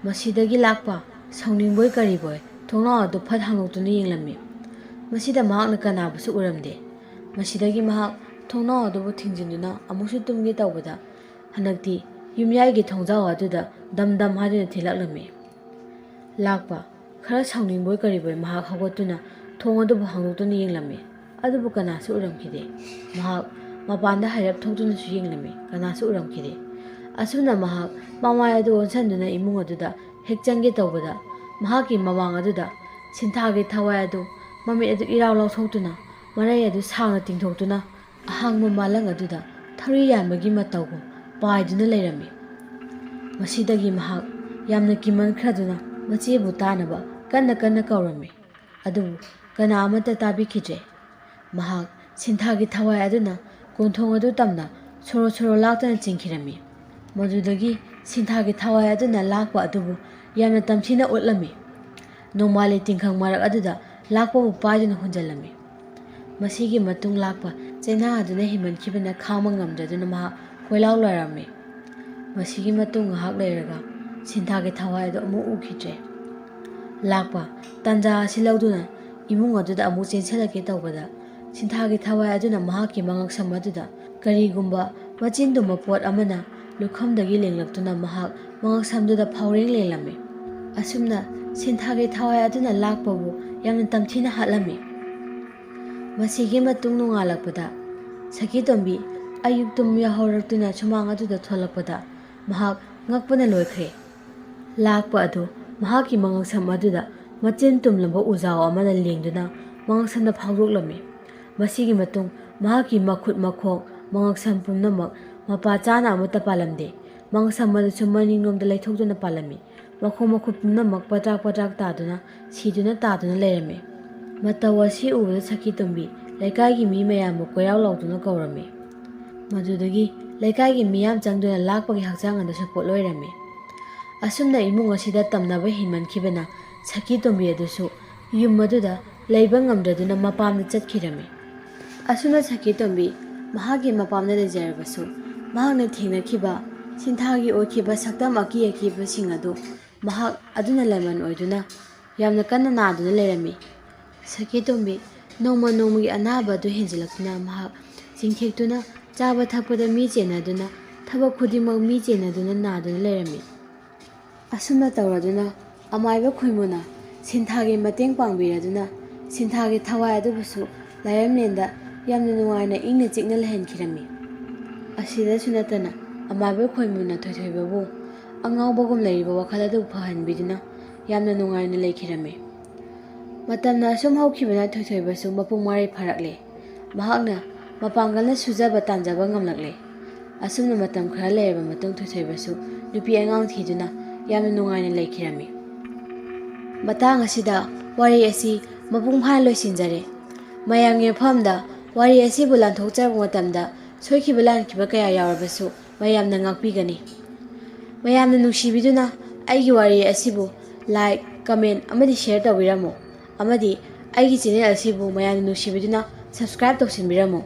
ꯃꯁꯤꯗꯒꯤ ꯂꯥꯛꯄ ꯁꯥꯎꯅꯤꯡꯕꯣꯏ ꯀꯔꯤꯕꯣꯏ ꯊꯣꯡꯅꯥꯎ ꯑꯗꯨ ꯐꯠ ꯍꯥꯡꯗꯣꯛꯇꯨꯅ ꯌꯦꯡꯂꯝꯃꯤ꯫ ꯃꯁꯤꯗ ꯃꯍꯥꯛꯅ ꯀꯅꯥꯕꯨꯁꯨ ꯎꯔꯝꯗꯦ꯫ ꯃꯁꯤꯗꯒꯤ ꯃꯍꯥꯛ ꯊꯣꯡꯅꯥꯎ ꯑꯗꯨꯕꯨ ꯊꯤꯡꯖꯤꯟꯗꯨꯅ ꯑꯃꯨꯛꯁꯨ ꯇꯨꯝꯒꯦ ꯇꯧꯕꯗ ꯍꯟꯗꯛꯇꯤ ꯌꯨꯝꯌꯥꯏꯒꯤ ꯊꯣꯡꯖꯥꯎ ꯑꯗꯨꯗ ꯗꯝ ꯗꯝ ꯍꯥꯏꯗꯨꯅ ꯊꯤꯜꯂꯛꯂꯝꯃꯤ꯫ ꯂꯥꯛꯄ ꯈꯔ ꯁꯥꯎꯅꯤꯡꯕꯣꯏ ꯀꯔꯤꯕꯣꯏ ꯃꯍꯥꯛ ꯍꯧꯒꯠꯇꯨꯅ ꯊꯣꯡ ꯑꯗꯨꯕꯨ ꯍꯥꯡꯗꯣꯛꯇꯨꯅ ꯌꯦꯡꯂꯝꯃꯤ꯫ ꯑꯗꯨꯕꯨ ꯀꯅꯥꯁꯨ ꯎꯔꯝꯈꯤꯗꯦ꯫ ꯃꯍꯥꯛ ꯃꯄꯥꯟꯗ ꯍꯥꯏꯔꯞ ꯊꯣꯛꯇꯨꯅꯁꯨ ꯌꯦꯡꯂꯝꯃꯤ꯫ ꯀꯅꯥꯁꯨ ꯎꯔꯝꯈꯤꯗꯦ꯫ ꯑꯁꯨꯝꯅ ꯃꯍꯥꯛ ꯃꯃꯥꯏ ꯑꯗꯨ ꯑꯣꯟꯁꯤꯟꯗꯨꯅ ꯏꯃꯨꯡ ꯑꯗꯨꯗ ꯍꯦꯛ ꯆꯪꯒꯦ ꯇꯧꯕꯗ ꯃꯍꯥꯛꯀꯤ ꯃꯃꯥꯡ ꯑꯗꯨꯗ ꯁꯤꯟꯊꯥꯒꯤ ꯊꯋꯥꯏ ꯑꯗꯨ ꯃꯃꯤꯠ ꯑꯗꯨ ꯏꯔꯥꯎ ꯂꯥꯎꯊꯣꯛꯇꯨꯅ ꯃꯔꯩ ꯑꯗꯨ ꯁꯥꯡꯅ ꯇꯤꯡꯊꯣꯛꯇꯨꯅ ꯑꯍꯥꯡꯕ ꯃꯥꯂꯪ ꯑꯗꯨꯗ ꯊꯧꯔꯤ ꯌꯥꯟꯕꯒꯤ ꯃꯇꯧꯒꯨꯝ ꯄꯥꯏꯗꯨꯅ ꯂꯩꯔꯝꯃꯤ꯫ ꯃꯁꯤꯗꯒꯤ ꯃꯍꯥꯛ ꯌꯥꯝꯅ ꯀꯤꯃꯟꯈ꯭ꯔꯗꯨꯅ ꯃꯆꯦꯕꯨ ꯇꯥꯅꯕ ꯀꯟꯅ ꯀꯟꯅ ꯀꯧꯔꯝꯃꯤ꯫ ꯑꯗꯨꯕꯨ ꯀꯅꯥ ꯑꯃꯠꯇ ꯇꯥꯕꯤꯈꯤꯗ꯭ꯔꯦ꯫ ꯃꯍꯥꯛ ꯁꯤꯟꯊꯥꯒꯤ ꯊꯋꯥꯏ ꯑꯗꯨꯅ ꯀꯣꯟꯊꯣꯡ ꯑꯗꯨ ꯇꯝꯅ ꯁꯣꯔꯣ ꯁꯣꯔꯣ ꯂꯥꯛꯇꯨꯅ ꯆꯤꯡꯈꯤꯔꯝꯃꯤ꯫ ꯃꯗꯨꯗꯒꯤ ꯁꯤꯟꯊꯥꯒꯤ ꯊꯋꯥꯏ ꯑꯗꯨꯅ ꯂꯥꯛꯄ ꯑꯗꯨꯕꯨ ꯌꯥꯝꯅ ꯇꯝꯊꯤꯅ ꯑꯣꯠꯂꯝꯃꯤ꯫ ꯅꯣꯡꯃꯥꯜꯂꯤ ꯇꯤꯡꯈꯪ ꯃꯔꯛ ꯑꯗꯨꯗ ꯂꯥꯛꯄꯕꯨ ꯄꯥꯏꯗꯨꯅ ꯍꯨꯟꯖꯜꯂꯝꯃꯤ꯫ ꯃꯁꯤꯒꯤ ꯃꯇꯨꯡ ꯂꯥꯛꯄ ꯆꯩꯅꯥ ꯑꯗꯨꯅ ꯍꯦꯟꯃꯟꯈꯤꯕꯅ ꯈꯥꯡꯕ ꯉꯝꯗ꯭ꯔꯗꯨꯅ ꯃꯍꯥꯛ ꯀꯣꯏꯂꯥꯎ ꯂꯥꯎꯔꯝꯃꯤ꯫ ꯃꯁꯤꯒꯤ ꯃꯇꯨꯡ ꯉꯥꯏꯍꯥꯛ ꯂꯩꯔꯒ ꯁꯤꯟꯊꯥꯒꯤ ꯊꯋꯥꯏ ꯑꯗꯨ ꯑꯃꯨꯛ ꯎꯈꯤꯗ꯭ꯔꯦ꯫ ꯂꯥꯛꯄ ꯇꯥꯟꯖꯥ ꯑꯁꯤ ꯂꯧꯗꯨꯅ ꯏꯃꯨꯡ ꯑꯗꯨꯗ ꯑꯃꯨꯛ ꯆꯦꯟꯁꯤꯜꯂꯛꯀꯦ ꯇꯧꯕꯗ ꯁꯤꯟꯊꯥꯒꯤ ꯊꯋꯥꯏ ꯑꯗꯨꯅ ꯃꯍꯥꯛꯀꯤ ꯃꯉꯛꯁꯝ ꯑꯗꯨꯗ ꯀꯔꯤꯒꯨꯝꯕ ꯃꯆꯤꯟ ꯇꯨꯝꯕ ꯄꯣꯠ ꯑꯃꯅ ꯂꯨꯈꯝꯗꯒꯤ ꯂꯦꯡꯂꯛꯇꯨꯅ ꯃꯍꯥꯛ ꯃꯉꯛꯁꯝꯗꯨꯗ ꯐꯥꯎꯔꯦꯡ ꯂꯦꯡꯂꯝꯃꯤ꯫ ꯑꯁꯨꯝꯅ ꯁꯤꯟꯊꯥꯒꯤ ꯊꯋꯥꯏ ꯑꯗꯨꯅ ꯂꯥꯛꯄꯕꯨ ꯌꯥꯝꯅ ꯇꯝꯊꯤꯅ ꯍꯥꯠꯂꯝꯃꯤ꯫ ꯃꯁꯤꯒꯤ ꯃꯇꯨꯡ ꯅꯣꯡꯉꯥꯜꯂꯛꯄꯗ ꯁꯈꯤꯇꯣꯝꯕꯤ ꯑꯌꯨꯛ ꯇꯨꯝ ꯌꯥꯍꯧꯔꯛꯇꯨꯅ ꯁꯨꯃꯥꯡ ꯑꯗꯨꯗ ꯊꯣꯛꯂꯛꯄꯗ ꯃꯍꯥꯛ ꯉꯛꯄꯅ ꯂꯣꯏꯈ꯭ꯔꯦ꯫ ꯂꯥꯛꯄ ꯑꯗꯨ ꯃꯍꯥꯛꯀꯤ ꯃꯉꯛꯁꯝ ꯑꯗꯨꯗ ꯃꯆꯤꯟ ꯇꯨꯝꯂꯕ ꯎꯖꯥꯎ ꯑꯃꯅ ꯂꯦꯡꯗꯨꯅ ꯃꯉꯛꯁꯝꯗ ꯐꯥꯎꯗꯣꯛꯂꯝꯃꯤ꯫ ꯃꯁꯤꯒꯤ ꯃꯇꯨꯡ ꯃꯍꯥꯛꯀꯤ ꯃꯈꯨꯠ, ꯃꯈꯣꯡ, ꯃꯉꯛꯁꯝ ꯄꯨꯝꯅꯃꯛ ꯃꯄꯥ ꯆꯥꯅ ꯑꯃꯠꯇ ꯄꯥꯜꯂꯝꯗꯦ꯫ ꯃꯉꯛꯁꯝ ꯑꯗꯨꯁꯨ ꯃꯅꯤꯡꯂꯣꯝꯗ ꯂꯩꯊꯣꯛꯇꯨꯅ ꯄꯥꯜꯂꯝꯃꯤ꯫ ꯃꯈꯣꯡ ꯃꯈꯨꯠ ꯄꯨꯝꯅꯃꯛ ꯄꯗ꯭ꯔꯥꯛ ꯄꯗ꯭ꯔꯥꯛ ꯇꯥꯗꯨꯅ, ꯁꯤꯗꯨꯅ ꯇꯥꯗꯨꯅ ꯂꯩꯔꯝꯃꯤ꯫ ꯃꯇꯧ ꯑꯁꯤ ꯎꯕꯗ ꯁꯈꯤꯇꯣꯝꯕꯤ ꯂꯩꯀꯥꯏꯒꯤ ꯃꯤ ꯃꯌꯥꯝꯕꯨ ꯀꯣꯏꯔꯥꯎ ꯂꯥꯎꯗꯨꯅ ꯀꯧꯔꯝꯃꯤ꯫ ꯃꯗꯨꯗꯒꯤ ꯂꯩꯀꯥꯏꯒꯤ ꯃꯤꯌꯥꯝ ꯆꯪꯗꯨꯅ ꯂꯥꯛꯄꯒꯤ ꯍꯛꯆꯥꯡ ꯑꯗꯨꯁꯨ ꯄꯣꯠꯂꯣꯏꯔꯝꯃꯤ꯫ ꯑꯁꯨꯝꯅ ꯏꯃꯨꯡ ꯑꯁꯤꯗ ꯇꯝꯅꯕ ꯍꯦꯟꯃꯟꯈꯤꯕꯅ ꯁꯈꯤꯇꯣꯝꯕꯤ ꯑꯗꯨꯁꯨ ꯌꯨꯝ ꯑꯗꯨꯗ ꯂꯩꯕ ꯉꯝꯗ꯭ꯔꯗꯨꯅ ꯃꯄꯥꯝꯗ ꯆꯠꯈꯤꯔꯝꯃꯤ꯫ ꯑꯁꯨꯝꯅ ꯁꯈꯤꯇꯣꯝꯕꯤ ꯃꯍꯥꯛꯀꯤ ꯃꯄꯥꯝꯗ ꯂꯩꯖꯔꯕꯁꯨ, ꯃꯍꯥꯛꯅ ꯊꯦꯡꯅꯈꯤꯕ ꯁꯤꯟꯊꯥꯒꯤ ꯑꯣꯏꯈꯤꯕ ꯁꯛꯇꯝ ꯑꯀꯤ ꯑꯀꯤꯕꯁꯤꯡ ꯑꯗꯨ ꯃꯍꯥꯛ ꯑꯗꯨꯅ ꯂꯃꯟ ꯑꯣꯏꯗꯨꯅ ꯌꯥꯝꯅ ꯀꯟꯅ ꯅꯥꯗꯨꯅ ꯂꯩꯔꯝꯃꯤ꯫ ꯁꯈꯤꯇꯣꯝꯕꯤ ꯅꯣꯡꯃ ꯅꯣꯡꯃꯒꯤ ꯑꯅꯥꯕ ꯑꯗꯨ ꯍꯦꯟꯖꯤꯜꯂꯛꯇꯨꯅ ꯃꯍꯥꯛ ꯆꯤꯡꯊꯦꯛꯇꯨꯅ ꯆꯥꯕ ꯊꯛꯄꯗ ꯃꯤ ꯆꯦꯟꯅꯗꯨꯅ ꯊꯕꯛ ꯈꯨꯗꯤꯡꯃꯛ ꯃꯤ ꯆꯦꯟꯅꯗꯨꯅ ꯅꯥꯗꯨꯅ ꯂꯩꯔꯝꯃꯤ꯫ ꯑꯁꯨꯝꯅ ꯇꯧꯔꯗꯨꯅ ꯑꯃꯥꯏꯕ ꯈꯣꯏꯃꯨꯅ ꯁꯤꯟꯊꯥꯒꯤ ꯃꯇꯦꯡ ꯄꯥꯡꯕꯤꯔꯗꯨꯅ ꯁꯤꯟꯊꯥꯒꯤ ꯊꯋꯥꯏ ꯑꯗꯨꯕꯨꯁꯨ ꯂꯥꯏꯔꯦꯝꯂꯦꯟꯗ ꯌꯥꯝꯅ ꯅꯨꯡꯉꯥꯏꯅ ꯏꯪꯅ ꯆꯤꯛꯅ ꯂꯩꯍꯟꯈꯤꯔꯝꯃꯤ꯫ ꯑꯁꯤꯗꯁꯨ ꯅꯠꯇꯅ ꯑꯃꯥꯏꯕ ꯈꯣꯏꯃꯨꯅ ꯊꯣꯏꯊꯣꯏꯕꯕꯨ ꯑꯉꯥꯎꯕꯒꯨꯝ ꯂꯩꯔꯤꯕ ꯋꯥꯈꯜ ꯑꯗꯨ ꯐꯍꯟꯕꯤꯗꯨꯅ ꯌꯥꯝꯅ ꯅꯨꯡꯉꯥꯏꯅ ꯂꯩꯈꯤꯔꯝꯃꯤ꯫ ꯃꯇꯝꯅ ꯑꯁꯨꯝ ꯍꯧꯈꯤꯕꯅ ꯊꯣꯏꯊꯣꯏꯕꯁꯨ ꯃꯄꯨꯡ ꯃꯔꯩ ꯐꯥꯔꯛꯂꯦ꯫ ꯃꯍꯥꯛꯅ ꯃꯄꯥꯡꯒꯜꯅ ꯁꯨꯖꯕ ꯇꯥꯟꯖꯕ ꯉꯝꯂꯛꯂꯦ꯫ ꯑꯁꯨꯝꯅ ꯃꯇꯝ ꯈꯔ ꯂꯩꯔꯕ ꯃꯇꯨꯡ ꯊꯣꯏꯊꯣꯏꯕꯁꯨ ꯅꯨꯄꯤ ꯑꯉꯥꯡ ꯊꯤꯗꯨꯅ ꯌꯥꯝꯅ ꯅꯨꯡꯉꯥꯏꯅ ꯂꯩꯈꯤꯔꯝꯃꯤ꯫ ꯃꯇꯥꯡ ꯑꯁꯤꯗ ꯋꯥꯔꯤ ꯑꯁꯤ ꯃꯄꯨꯡ ꯐꯥꯅ ꯂꯣꯏꯁꯤꯟꯖꯔꯦ꯫ ꯃꯌꯥꯝꯒꯤ ꯃꯐꯝꯗ ꯋꯥꯔꯤ ꯑꯁꯤꯕꯨ ꯂꯥꯟꯊꯣꯛꯆꯔꯛꯄ ꯃꯇꯝꯗ ꯁꯣꯏꯈꯤꯕ ꯂꯥꯟꯈꯤꯕ ꯀꯌꯥ ꯌꯥꯎꯔꯕꯁꯨ ꯃꯌꯥꯝꯅ ꯉꯥꯛꯄꯤꯒꯅꯤ꯫ ꯃꯌꯥꯝꯅ ꯅꯨꯡꯁꯤꯕꯤꯗꯨꯅ ꯑꯩꯒꯤ ꯋꯥꯔꯤ ꯑꯁꯤꯕꯨ like, comment ꯑꯃꯗꯤ share ꯇꯧꯕꯤꯔꯝꯃꯨ꯫ ꯑꯃꯗꯤ ꯑꯩꯒꯤ channel ꯑꯁꯤꯕꯨ ꯃꯌꯥꯝꯅ ꯅꯨꯡꯁꯤꯕꯤꯗꯨꯅ subscribe ꯇꯧꯁꯤꯟꯕꯤꯔꯝꯃꯨ꯫